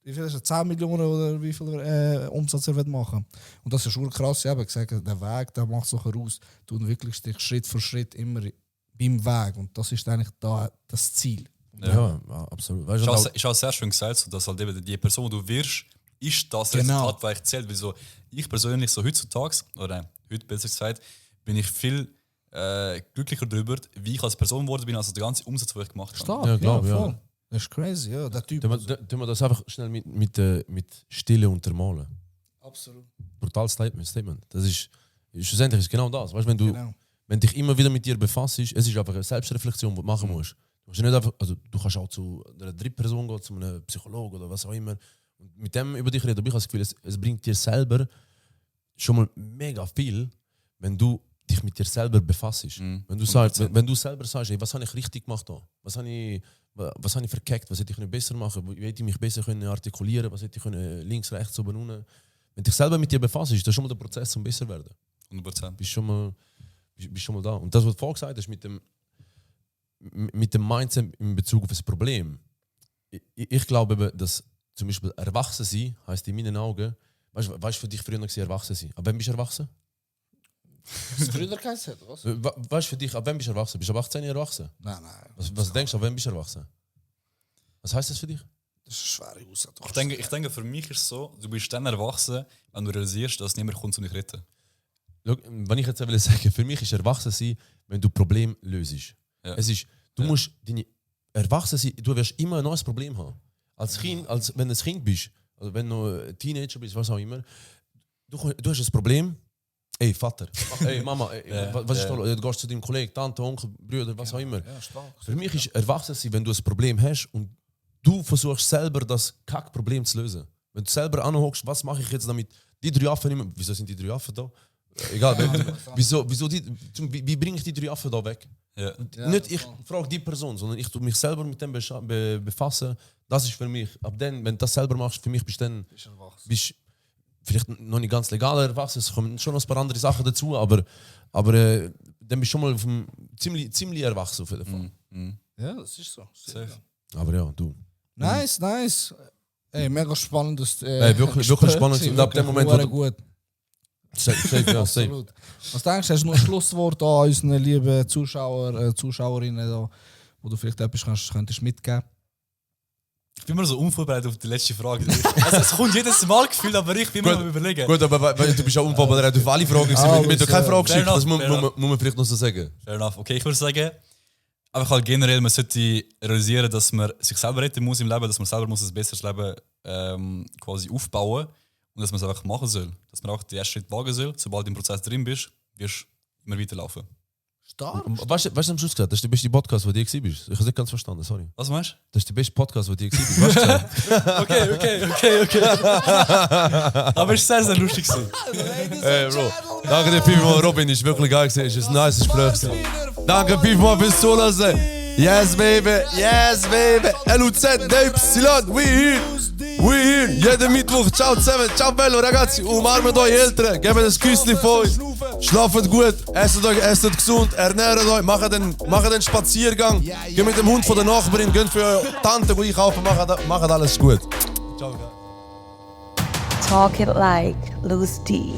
wie viel ist es, 10 Millionen oder wie viel Umsatz er machen. Und das ist schon krass, ich habe gesagt, der Weg, der macht es nachher aus. Du entwickelst dich Schritt für Schritt immer beim Weg und das ist eigentlich da das Ziel. Ja, absolut. Weißt du, Ist auch sehr schön gesagt, so, dass halt eben die Person, die du wirst, ist das Genau. Resultat, was ich zählt. Weil so, ich persönlich, so heutzutage, oder heute besser gesagt, bin ich viel glücklicher darüber, wie ich als Person geworden bin, als der ganze Umsatz, den ich gemacht habe. Stark, Ja, glaub, ja. voll. Das ist crazy, ja, der Typ. tun wir das einfach schnell mit Stille untermalen. Absolut. Brutal Statement. Das ist schlussendlich ist genau das. Weißt, wenn du Genau. wenn dich immer wieder mit dir befasst, es ist einfach eine Selbstreflexion, die du machen musst. Du kannst nicht einfach, also du kannst auch zu einer Drittperson gehen, zu einem Psychologen oder was auch immer. Und mit dem über dich reden. Aber ich habe das Gefühl, es bringt dir selber schon mal mega viel, wenn du dich mit dir selber befasst. Wenn du sagst, wenn du selber sagst, ey, was habe ich richtig gemacht da? Was habe ich verkackt? Was hätte ich besser machen? Wie hätte ich mich besser artikulieren? Was hätte ich links, rechts, oben, unten? Wenn du dich selber mit dir befasst, ist das schon mal der Prozess zum besser werden. 100%. Bist schon mal da. Und das, was du vorhin gesagt hast, mit dem Mindset in Bezug auf das Problem. Ich glaube, dass zum Beispiel erwachsen sein heisst in meinen Augen, weißt du, für dich früher noch erwachsen sein. Ab wann bist du erwachsen? Das früher geheißen hat, was? Weißt du für dich, ab wann bist du erwachsen? Bist du ab 18 erwachsen? Nein. Was denkst du, ab wann bist du erwachsen? Was heisst das für dich? Das ist eine schwere Aussage. Ich denke, für mich ist es so, du bist dann erwachsen, wenn du realisierst, dass niemand kommt, um dich zu retten. Schau, wenn ich jetzt sagen will, für mich ist erwachsen sein, wenn du Problem löst. Ja. Es ist, du musst deine erwachsen sein, du wirst immer ein neues Problem haben. Als Kind, wenn du ein Kind bist, also wenn du ein Teenager bist, was auch immer, du hast ein Problem. Ey, Vater, ey, Mama, was ist da? Du gehst zu deinem Kollegen, Tante, Onkel, Brüder, was auch immer. Ja, stark. Für mich ist erwachsen sein, wenn du ein Problem hast und du versuchst selber das Kackproblem zu lösen. Wenn du selber anhockst, was mache ich jetzt damit? Die 3 Affen immer, wieso sind die 3 Affen da? Egal, wie bringe ich die 3 Affen da weg? Ja. Nicht ich frage die Person, sondern ich tue mich selber mit dem befassen. Das ist für mich, ab dann, wenn du das selber machst, für mich bist du vielleicht noch nicht ganz legal erwachsen, es kommen schon noch ein paar andere Sachen dazu, aber dann bist du schon mal auf dem, ziemlich erwachsen auf jeden Fall. Ja, das ist so. Safe. Aber ja, du. Nice. Ey, mega spannendes wirklich spannend. Und ab dem Moment, wo du- gut. Safe, ja, safe. Absolut. Was denkst du, hast du noch ein Schlusswort an unseren lieben Zuschauer, Zuschauerinnen, da, wo du vielleicht etwas könntest mitgeben? Ich bin immer so unvorbereitet auf die letzte Frage. Also, es kommt jedes Mal gefühlt, aber ich bin immer am überlegen. Gut, aber du bist ja unvorbereitet auf alle Fragen. Wenn du keine Frage Fair schickst, das enough, muss man vielleicht noch so sagen. Fair enough. Okay, ich würde sagen, einfach halt generell, man sollte realisieren, dass man sich selber retten muss im Leben, dass man selber muss ein besseres Leben quasi aufbauen und dass man es einfach machen soll. Dass man auch den ersten Schritt wagen soll. Sobald du im Prozess drin bist, wirst du immer weiterlaufen. Stark. Weißt du, am Schluss gesagt, das ist der beste Podcast, den du je bist. Ich habe es nicht ganz verstanden, sorry. Was meinst Das ist der beste Podcast, den du je bist. Weißt du gesagt? Okay. Aber es war sehr, sehr lustig. Hey, Bro. Danke dir vielmals, Robin. Ist wirklich geil gewesen. Ist ein nice Gespräch. Danke vielmals fürs Zuhören. Yes, baby. Yes, baby. LUZ, Y, we here. Jeden Mittwoch. Ciao zusammen. Ciao bello, ragazzi. Umarmt eure Eltern. Gebt ein Küsschen von euch. Schlaft gut. Esset gesund. Ernährt euch. Macht einen Spaziergang. Geht mit dem Hund von der Nachbarin. Geht für eure Tante einkaufen. Macht alles gut. Ciao, guys. Talk it like Loose D.